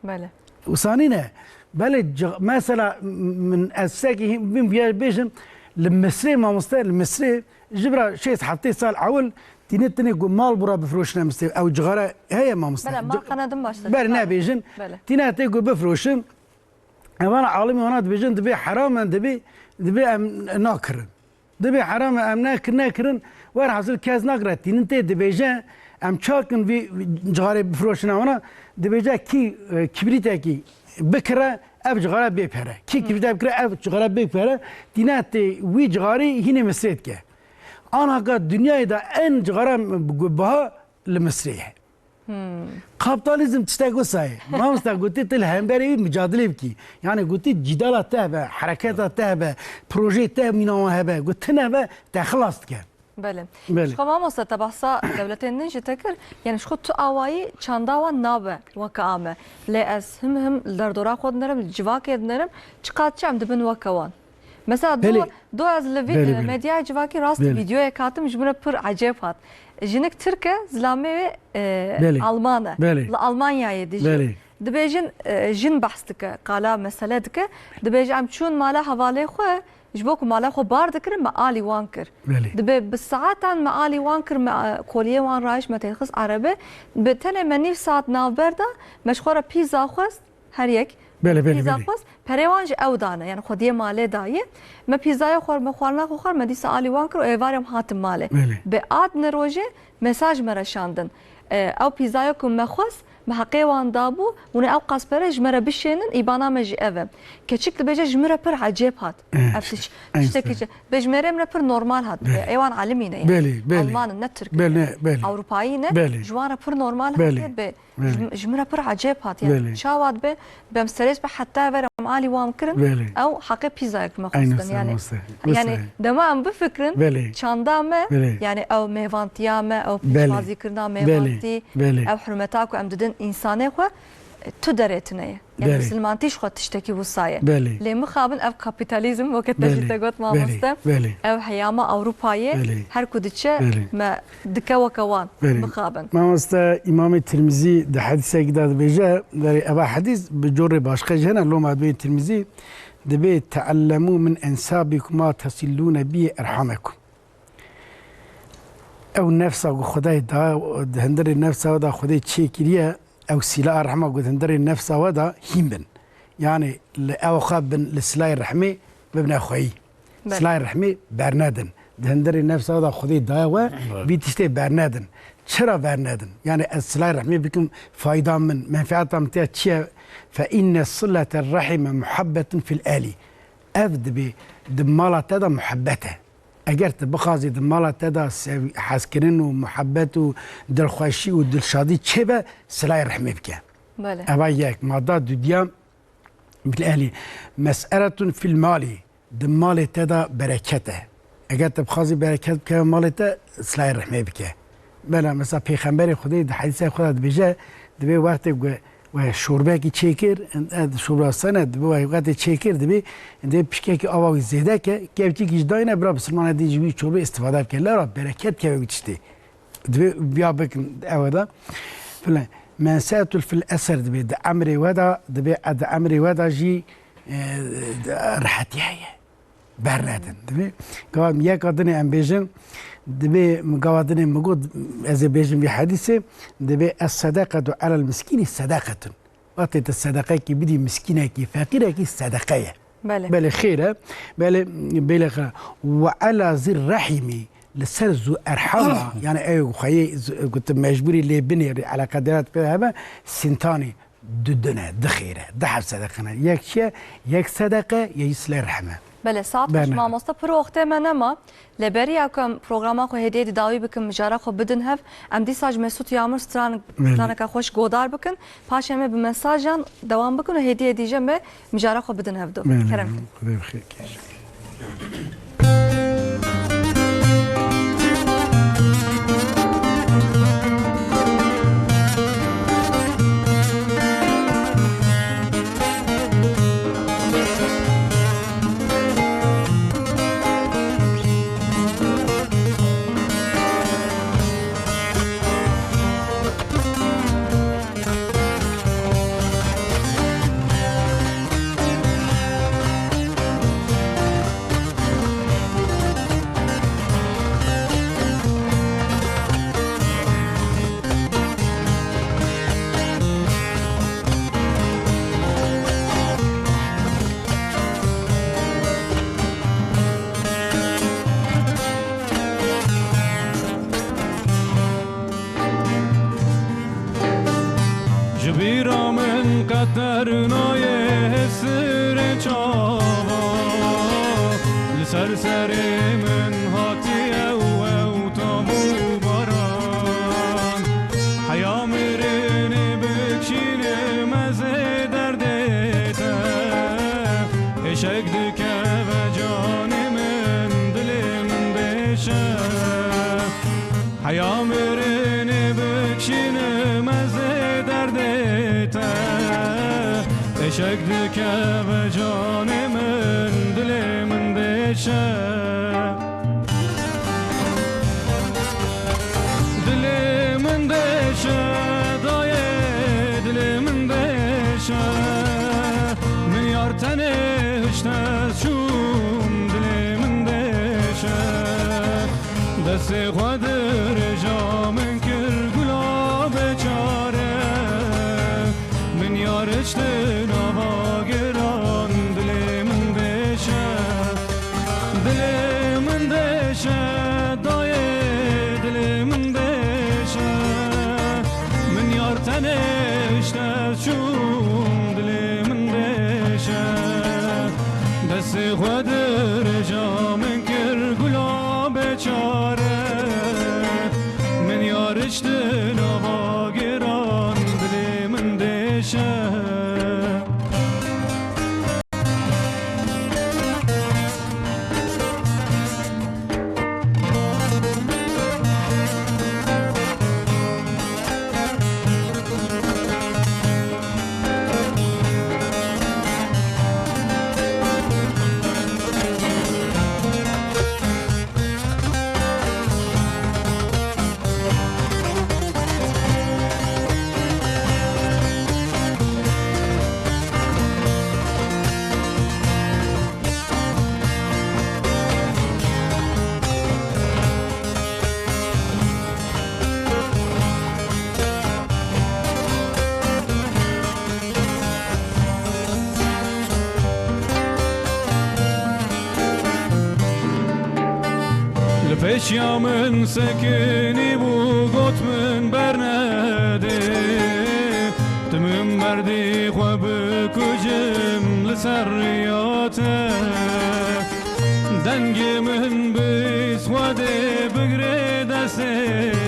Belê. Wisa nîne. Belê, ci-, mesela, m-, min ez sekî hîn bin viya bêjim, li Misrê, mamoste, li Misrê, ji bira şêst heftê sal ewil, tîne tinê ku mal bura bifroşine Misrê. Ew cixare heye, mamoste. Belê, ma Ci-, qenedim baştir. Belê, nebêjin. Belê. Tîne tê ku bifroşin, evana alimê wana dibêjin, dibê heram e, dibê, dibê em nakirin. Dibê heram e, em nekir-, nekirin, werhasil kes nagre tînin tê dibêje, em çakin vî cixarê bifroşine wana, dibêje kî, e, kibrîtekî bikire, ev cixare bê pere. Kî Hı. kibrîtek bikire, ev cixare bê pere. Tîne tê wî cixarî hînê Misrê dike. Anaka dinyayê de en cixare biha li Misrê ye. Hmm. Kapitalizm tiştek wisa ye. Mamosta gotî tu li hemberê wî micadilê bikî. Yani gotî cîdala te hebe, hereketa te hebe, projeyê te mîna wan hebe, got tune be, te xilas dike. Belê. Belê. Ji xwe mamosta te behsa dewletên din jî te kir. Yani ji xwe tu awayî çanda wan nabe weke ame. Lê ez him him li derdora xwe dinerim, li civakê dinerim, çiqas çi em dibin weke wan. Mesela do, Belê. do ez li vî, Belê, e, belê. medyaya civakî rast Belê. vîdeoyek hatim ji min re pir ecêb hat. Jinik Tirk e, zilamê wê, e, Belê. Alman e. Belê. Li Almanyayê dijî. Belê. Dibêjin, e, jin behs dike, qala mesele dike. Dibêje em çûn mala hevalê xwe, ji bo ku mala xwe bar dikirin, me alî wan kir. Belê. Dibe bi saetan me alî wan kir, me, e, koliyê wan rayiş, me têxist erebe. Bi tenê me nîv saet navber da, me ji xwe re pîza xwest, her yek Belê, belê, pîza belê. xwest, perê wan ji ew dane, yani xwediyê malê dayê. Me pîzaya xwe, me xwarina xwe xwar, me dîsa alî wan kir û êvarê em hatin malê. Belê. Bi a dine rojê mesaj me re şandin. E, ew pîzaya ku me xwest, me heqê wan dabû, hûn ê ew qas pere ji me re bişênin, îbana me jî ev e. Keçik dibêje, ji min re pir ecêb hat. Eh, Ev işte, tişt-, en tiştekî işte. çi. Bê ji mêrê min re pir normal hat. Belê. Ê wan alimî ne yani. Belê, belê. Alman in, ne Tirk in. Belê, belê. Ewropayî ne. Belê. Ji wan re pir normal Belê. hatiye bê. Belê. Ji, ji min re pir ecêb hatiye. Belê. Çawa dibe, bem serês be heta ver em alî wan kirin, Belê. ew heqê pîzayek me Aynen xwestin. sen Yani, mamoste. yani Wisa. dema em bifikrin, Belê. çanda me, Belê. yani ew mêvantiya me, ew Belê. pêşwazîkirina Belê. mêvantî, Belê. ew hurmeta ku em didin însanê xwe, tu derê tune ye. Yani Belê. misilmantî ji xwe tiştekî wisa ye. Belê. Lê mixabin ev kapîtalîzm, weke te jî Belê. te got Belê. mamoste, Belê. ew heyama Ewropayê Belê. her ku diçe Belê. me dike weke wan Belê. mixabin. Mamoste Îmamê Tirmizî di hedîsekî de dibêje, berê eva hedîs bi corê başqe jî hene, loma dibê Tirmizî, dibê, "Teellemû min ensabîkum ma tesillûne bî erhamekum." Ew nefsa ku Xwedayê da, di hundirê nefsa we de Xwedê çêkiriye, ew sîlaha rehma ku di hundirê nefsa we de hîn bin. Yani li ew xwe bin li silayê rehmê bibine xweyî. Belê. Silayê rehmê bernedin. Di hundirê nefsa da Xwedê daye we, Evet. vî tiştê bernedin. Çira bernedin? Yani ez silay rehmê bikim, fayda min, menfeeta min tê çi ye? Fe inne silete rahime muhabbetun fil eli. Ev dibê di mala te de muhabbet e. Eger tu bixwazî di mala te de sev-, hezkirin û muhabbet û dilxweşî û dilşadî çêbe, silay rehmê bike. Belê. Eva yek. Mada dudiya, bil ehlî, mes'eletun fil malî, di malê te de bereket e. Eger tu bixwazî bereket bikeve malê te, silay rehmê bike. Bela, mesela Pêxemberê Xwedê di hedîsê xwe de dibêje, dibê wextê ku we şorbekî çêkir, e, şorba sene, dibê we wextê çêkir, dibê, dibê pişkekî ava wî zêde ke, kevçîkî ji dayne, bira bisilmana din ji wî çorbê istifade bike. Lera bereket keve wî tiştê. Dibê biya bikin ewe de. Filan. Mensetul fil eser dibê, di emrê we de, dibê, e, di emrê we de jî, e, de, rehetî heye. Bernedin. Dibê, gava yeka dinê em bêjin, dibê, gava dinê min got, ez ê bêjim vî hedîsê, dibê, es sedeqetu alel miskînî sedeqetun. Wextê tu sedeqekî bidî miskînekî, feqîrekî sedeqe ye. Belê. Belê xêr e. Belê, belê xêr e. Ve ala zir rehîmî, li ser zû erhama, yani ew xweyê z-, ku tu mecbûrî lê binêrî, eleqedara tu pê hebe, sintanî du din e, du xêr e, du heb sedeqe ne. Yek çi ye? Yek sedeqe, yek jî silê rehim e. Belê, saet xweş Bernard. Mamoste, pir wextê me nema. Lê beriya ku em programa xwe hêdiyê dî dawî bikin, mijara xwe bidin hev, em dîsa ji Mesûd Yamur stran-, Belê. straneke xweş godar bikin. Paşê me bi mesajan dewam bikin û hêdiyê dî jî em ê mijara xwe bidin hevdu. Belê, Kerem. Xwedê bi xêr kir. Ji bîra min qet dernayê hesirê çava, li ser serê min hatiye û ew tam û baran. Heya mirinê bikşînim ez ê derdê te, êşek dikeve canê min, dilê min dêşe. Heya mirinê bikşînim ez ê derdê te, êşek dikeve canê min, dilê min dêşe. Dilê min dêşe, dayê dilê min dêşe. Min yar tenê hişt ez çûm, dilê min dêşe. Destê xwe dirêja min kir gula bêçare. Min yar hişt nava giran, dilê min dêşe. Dilê min dêşe, dayê dilê min dêşe. Min yar tenê hişt ez çûm, dilê min dêşe. Destê xwe dirêja min kir gula bêçare. Min yar hişt nava giran, dilê min dêşe. Çiya min sekinî bû, got min bernedê. Tim min merdî xwe bikujim li ser riya te. Dengê min bîst xwedê bigirê destê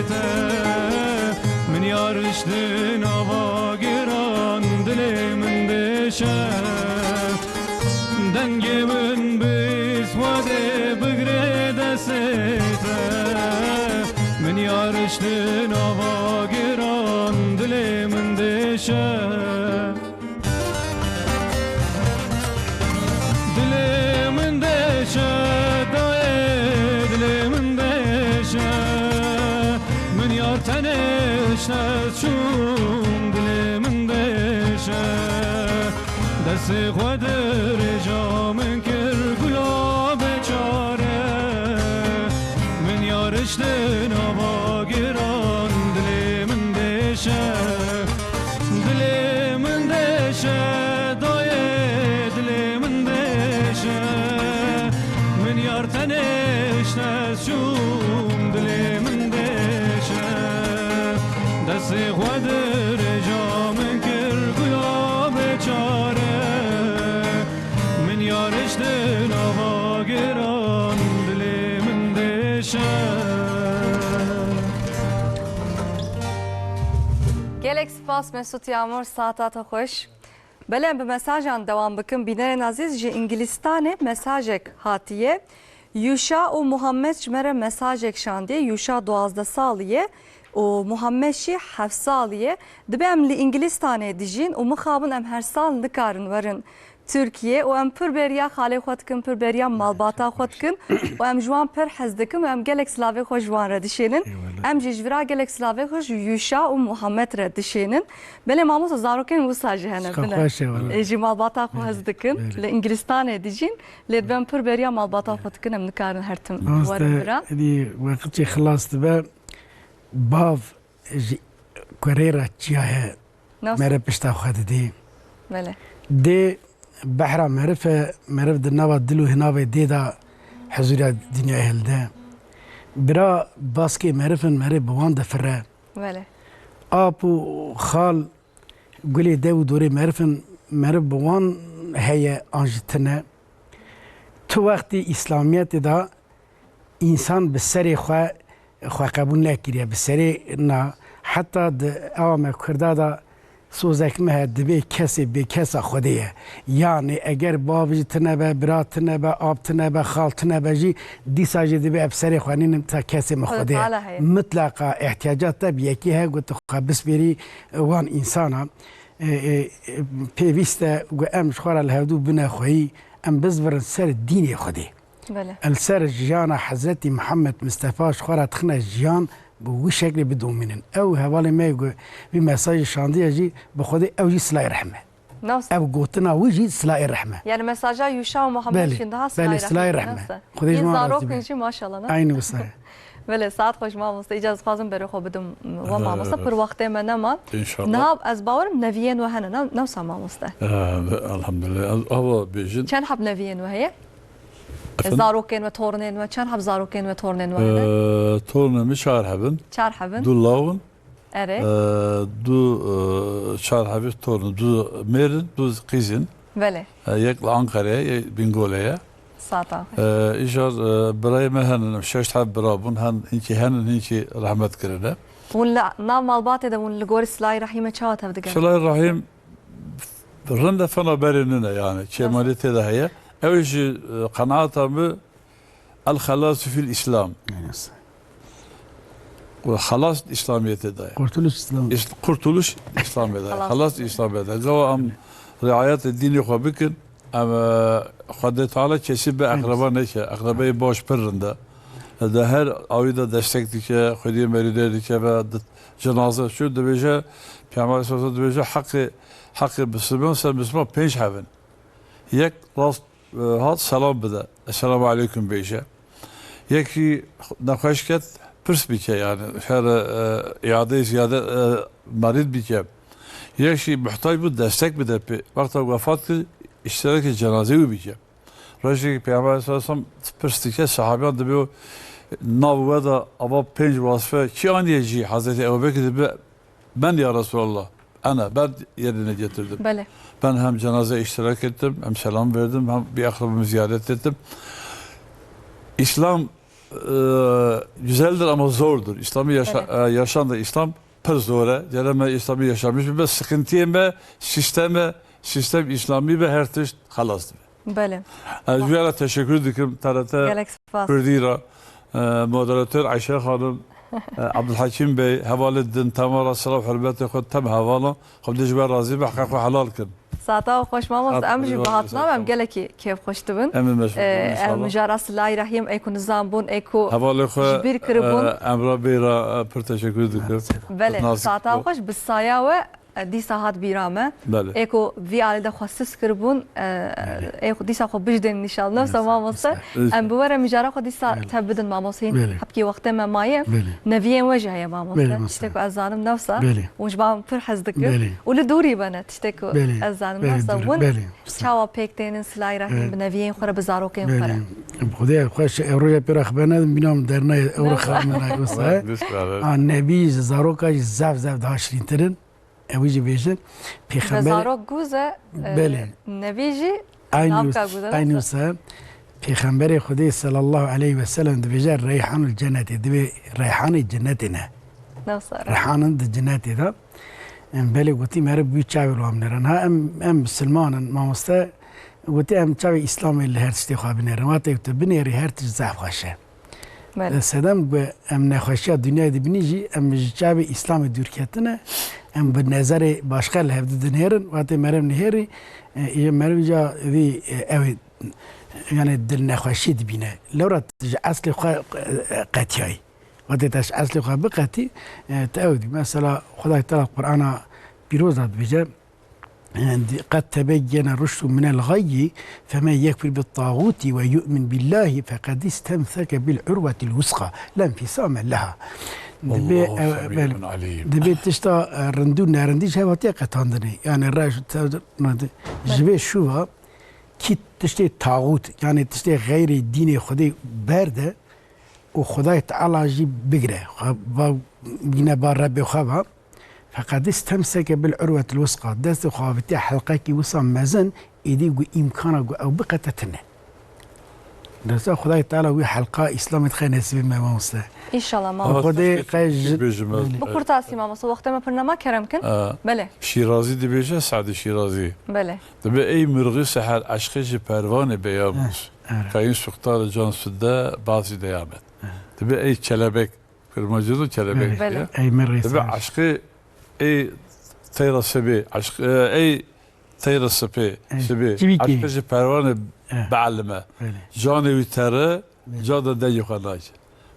te. Min yariştin ava giran, dilê min dêşe. Dengê min bîst xwedê bigirê destê te. Min yariştin ava giran, dilê min dêşe. Dilê min dêşe, dayê, dilê min dêşe. Min yar tenê işte çûm, dilê min dêşe. Destê xwe dirêja min kir, gula bêçare. Min yariştin ava giran, dilê min dêşe. Dilê min dêşe, dayê, dilê min dêşe. Min yar tenê işte çûm, dilê min dêşe. Destê xwe dirêja min kir, gula bêçare. Min yariştin ava giran, dilê min dêşe. Gelek spas Mesut Yağmur, saeta te xweş. Belê, em bi mesajan dewam bikin. Bînerên ezîz, ji Îngilîstanê mesajek hatiye. Yuşa û Muhammed ji me re mesajek şandiye. Yuşa duwazdeh salî ye û Muhammed jî heft salî ye. Dibe em li Îngilîstanê dijîn û mixabin em her sal nikarin werin Tirkiye û em pir beriya xalê xwe dikin, pir beriya malbata xwe dikin û em ji wan pir hez dikin û em gelek silavê xwe ji wan re dişênin. Eyvallah. Em jî ji vira gelek silavê xwe ji Yuşa û Muhammed re dişênin. Belê mamosta, zarokên wisa jî hene, Xwe bine. Xweş e, wala. Ê, ji malbata xwe hez dikin. Belê. Li Îngilîstanê dijîn, lê dibe em pir beriya malbata xwe dikin, em nikarin her tim Mamoste, werin bira. Êdî weqt jî xilas dibe, bav ji kurê re çiya he, Nasıl? Meriv pişta xwe didê. Belê. Dê behra meriv e, meriv di nava dil û hinavê dê de huzûra dinyayê hilde. Bira baskê meriv in, meriv bi wan difire. Belê. Ap û xal gulê dev û dorê meriv in, meriv bi wan heye an jî tune. Tu wextî Îslamiyetê de însan bi serê xwe, xwe qebûl nekiriye, bi serê na. Heta di ewa me Kurda de sozek me heye, dibê kesê bêkesa Xwedê ye. Yanî eger bav jî tune be, bira tune be, ap tune be, xal tune be jî, dîsa jî dibê em serê xwe nînin ta kesê me Xwedê Xwedê ye. Teala heye. Mitleqa ihtiyaca te bi yekî heye ku tu xwe bispêrî wan însana. E, e, e, pêwîst e ku em ji xwe re li hevdû bine xweyî, em bizvirin ser dînê Xwedê. Belê. Li ser jiyana Hezretî Mihemed Mistefa ji xwe re dixine jiyan, bi wî şeklê bidomînin. Ew hevalê me ku vî mesajê şandiye jî, bi Xwedê ew jî silayê rehme. Nasıl? Ev gotina wî jî silayê rehme. Yani mesaja Yuşa û Muhammed Belê, jî daha belê, silayê silayê rehme. Rehme. Nasıl? Xwedê ji Yîn wan razî zarok be. Jî maşallah, ne? Aynî wisa ye. Belê, saet xweş mamoste. Îca ez dixwazim berê xwe bidim we mamoste. Pir wextê me nema. İnşallah. Niha ez bawerim neviyên we hene. Ne, ne wisa mamoste? Ee, elhamdülillah. Ez ava bêjin. Çend heb neviyên we heye? Efendim? Zarokên we, tornên we, çend heb zarokên we, tornên we hene? Ee, tornê min çar hebin. Çar hebin. Du law in. Erê. Ee, du, e, çar hebî torn, du mêr in, du qîz in. Belê. E, yek li Ankara'ya, yek Bingol'e ye. Sata. E, îcar, e, birayê me henin, şeş heb bira bûn, hen, hinkî henin, hinkî rehmet kirine. Hûn li nav malbatê de hûn li gorî Silahî Rehîmê çawa tevdigerin? Silahî Rehîm rind e, fena berê nine yani. Çêmanî tê de heye. Ew jî, e, qenaeta min, El-Helasu fil İslam. Yes. Ve halas İslamiyetê de. Kurtuluş İslam. İs-, kurtuluş İslamiyetê. Halas. Halas İslamiyetê. Gawa em riayetê dînê xwe bikin, em, e, Xwedê Teala kesî bi Yes. eqreba neke. Eqrebeyê baş pir rind e. De her awî de destek dike, xwediyê merîdê dike ve di-, cenaze. Çu dibêje, Peygamber sallallahu aleyhi ve sellem dibêje, heqê, heqê Müslüman ser Müslüman pênc hebin. Yek rast e, hat selam bide. Esselamu aleyküm bêje. Yekî nexweş ket, pirs bike yani. Her, e, îadeyê ziyade, e, merîd bike. Yek jî muhtac bû, destek bide pê. Wexta wefat kir, îştirakê cenazê wî bike. Rojekî Peygamber sallallahu aleyhi ve sellem pirs dike, sahabiyan dibê o Nav we de ava pênc wasfe kî aniye jî Hazreti Ebu Bekir dibe, "Ben ya Resulallah, ene, ben yerine getirdim." Belê. Ben hem cenaze iştirak ettim, hem selam verdim, hem bir akrabamı ziyaret ettim. İslam, e, güzeldir ama zordur. İslam'ı yaşa-, Evet. e, yaşam da İslam pir zor e. Gere me İslam'ı yaşamış, be sıkıntıya me, sisteme, sistem İslami ve her tişt halas dibe. Belê. Ez ji we re teşekkür dikim, T R T Gelek spas. Kurdî re, e, moderatör Ayşe Xanim, e, Abdulhakim Bey, hevalê din, tema re silav hurmetê xwe tem hevalan, xwe ji we razî be, heqê xwe helal kin. Saeta xweş mamoste, Saet em jî xweş, bihat nabin, em gelekî kêfxweş dibin. Em ê meşhur Ee, bibin em inşallah. Jara Silay Rehîm, ê ku nizan bûn, ê ku Hevalê xwe, ji bîr kiribûn. E, Emra Bey re, e, pir teşekkür dikim. Belê, Nazik saeta bû. Xweş, bi saya we, e, dîsa hat bîra me. Belê. Ê ku vî alî de xwe sis kiribûn, e, Belê. Ê ku dîsa xwe bijdên nîşan. Nefsa Nefsa, mamoste. Nefsa. Em bi we re mijara xwe dîsa Belê. Tev bidin mamoste. Belê. Hepkî wextê me maye. Belê. Neviyên we jî heye mamoste. Belê, mamoste. Tiştê ku ez zanim nefsa. Belê. Hûn ji ba min pir hez dikin. Belê. Û li dûrî bene tiştê ku Belê. Ez zanim Belê, nefsa. dûrî. Hûn Belê. Çawa pêk tênin Silay Rehîm Belê. Bi neviyên xwe re, bi zarokên xwe re? Belê. Xwedê xweş, ew roja pê re xeber nedim, bîna min dernayê, ew re Nefsa. Xeber nayê wisa. Nefsa. A, nevî ji zaroka jî zaf, zaf daha şirîntir in. Ew jî bêjin, Ve pêxemberê zarok gûz e, e, Belê. Nevî jî Aynı navka us-, gûz e, aynı nefsa. Usa. Pêxemberê Xwedê sallallahu aleyhi ve sellem dibêje, "Reyhanul cennetê", divê reyhanê cennetê ne. Nefsa. Reyhanın di cennetê de. Em belê gotî, meriv bû çavê lo amnerin. Ha, em, em misilman in, mamoste. Gotî, em çavê Îslamê li her tiştê xwe binêrin. Wate tu binêrî, her tişt zaf xweş e. Belê. Sedem ku em nexweşiya dinyayê dibînî jî, em ji çavê Îslamê dûr ketine, em bi nezerê başqa li hevdî dinêrin, wate meriv nihêrî, e, meriv ca vî, e, ew ê, yani dil nexweşî dibîne. Lewra ji eslê xwe, e, qetiyayî. Wate te ji eslê xwe biqetî, e, te ew dî. Mesela Xwedayê Teala Qur'ana Pîroz de dibêje, قد تبين الرشد من الغي فمن يكفر بالطاغوت ويؤمن بالله فقد استمسك بالعروة الوثقى لا انفصام لها. Dibê, Wallahu e, semî'un belê. Alîm. Dibê tişta, e, rind û nerindî ji hev hatiye qetandinê. Yani reş, te-, ji vê şûva kî tiştê taxût, yani tiştê xeyrê dînê Xwedê berde û Xwedayê Teala jî bigire. Xwe va, yine ba Rebbê xwe va. Feqed istemseke bil urwetil wusqa, destê xwe avitiye helqekî wisa mezin, êdî ku îmkana ku ew biqete tune. Desta Xwedayê Teala wî helqa Îslamê dixê nesîbê me, mamoste. Înşallah, mamoste. Xwedê qey ji Bêjim ez. Bi kurtasî, mamoste, wextê me pir nema, kerem kin. Ee, Belê. Şîrazî dibêje, Sadî Şîrazî. Belê. Dibe ey mirxî seher eşqê ji pervanê beyabûs. Ee, evet. Kayın suxtarı can südde bazı deyamet. Dibe ey kelebek Kurmancî de kelebek Belê. Belê. Ey merê Dibe ser. Eşqê ey teyra sibê, eşq, e, ey teyra sipê, Ey, sibê, çivîkî. Eşqê ji perwanê Eh. Beelime. Belê. Canê wî tere, Belê. Ca de dengê xwe nayce.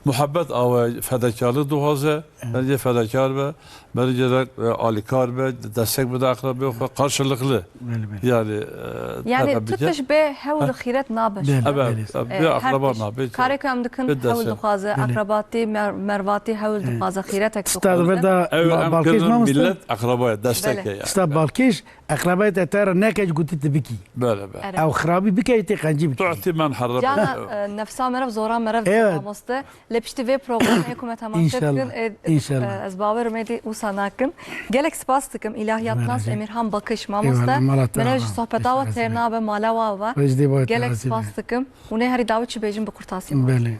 Muhebbet awe fedekarlık duhaze, Eh. Bence fedakar be, bence de, e, alikar be, destek bide akrabê xwe, karşılıklı. Belê, belê. Yani, e, Yani, tabii tu ki. Tişt bê hewl û xîret nabe. Belê, Evet, belê. Tabii, E, bir her akraba tişt. Nabe. Karê ku em dikin, Bê hewl destek. Dixwaze, Belê. Akrabatî, mer-, mervatî, hewl Belê. Dixwaze, xîretek Tişta dixwaze. Ver da Ew ba-, em balkêş kirin mamoste? Millet akrabaya destek Evet. Heye. Tişta balkêş, akrabaya te te re neke ji gotî tu bikî. Belê, belê. Erê. Ew xirabî bike, tê qencî bikî. Tu'ti men harrama. Cana, e, nefsa merev, zora merev Evet. Mamoste. Lê piştî vê programê ku me temaşe Înşallah. Dikin, ê, Înşallah. E, ez bawer im êdî wisa nakin. Gelek spas dikim. İlahiyatnas Belê. Emirhan Bakış, mamoste. Eyvallah, mala te Me ne ji razı. Sohbeta we Teşekkür têr ederim. Nabe, mala we ava. Vecdê boy Gelek terazî spas be. Dikim. Û nê herî dawî çi bêjim bi kurtasî, mamoste. Belê.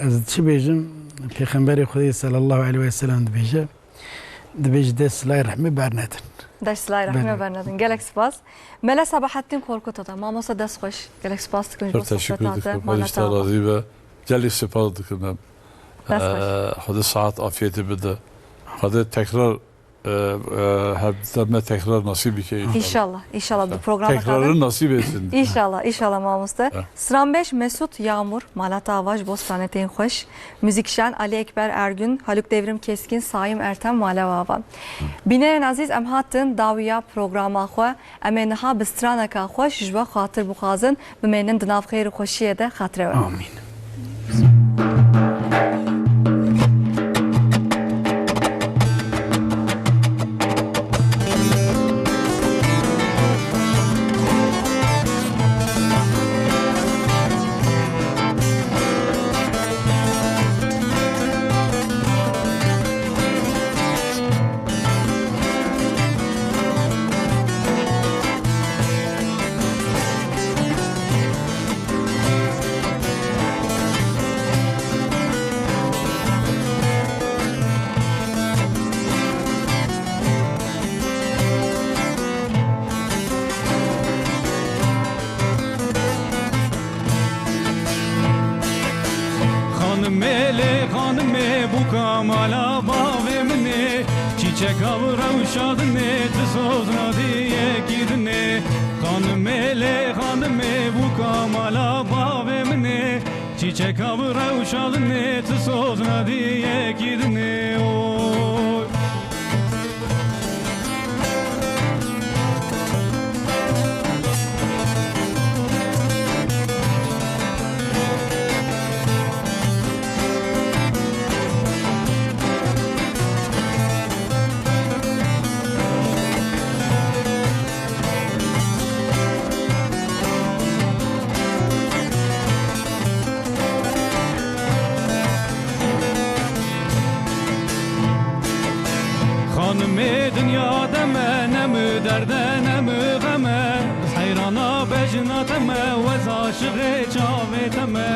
Ez çi bêjim? Pêxemberê Xwedê sallallahu aleyhi ve sellem dibêje. Dibêje dest silay rehmê bernedin. Dest silay rehmê Belê. Bernedin. Gelek spas. Mele Sabahattin Korkut da. Mamoste dest xweş. Gelek spas dikim ji Çok bo teşekkür sohbeta te. Ederim. Mala Hadi te ava. Razî be. Gelî spas dikim em. Dest xweş. Ee, Xwedê saet afiyetê bide. Xwedê tekrar, e, e, hevdîsa me tekrar nasîb bike înşallah. Înşallah, înşallah. Di programa Tekrarı te de. Nasîb etsin. Înşallah, înşallah mamoste. Evet. Stranbêj Mesut Yağmur, mala te ava ji bo stranetên xweş. Muzîkşan Ali Ekber Ergün, Haluk Devrim Keskin, Saim Ertem, mala we ava. Bînerên ezîz, em hatin dawiya programa xwe. Em ê niha bi straneka xweş ji we xatir bixwazin. Bimênin di nav xêr û xweşiyê de. Xatirê we. Amîn. Kamala bavê min ê, çîçeka bi rewşa din ê, tu soz nadî yekî din ê. Xanimê lê xanimê bûka mala bavê min ê, çîçeka bi rewşa din ê, tu soz nadî yekî din ê. Oy. Xanimê dinya de me, ne mi derde, ne mi xeme, heyrana bejna te me, wez aşiqê çavê te me.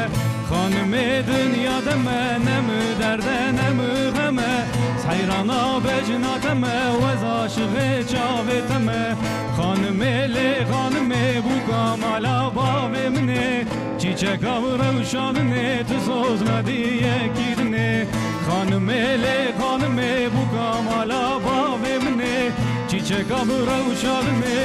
Xanimê dinya de me, ne mi derde, ne mi xeme, heyrana bejna te me, wez aşiqê çavê te me. Xanimê lê xanimê bûka mala bavê min ê, çîçeka bi rewşa din ê, tu soz nadî yekî din ê. Xanimê lê xanimê bûka mala bavê min ê, çîçeka bi rewşa din ê,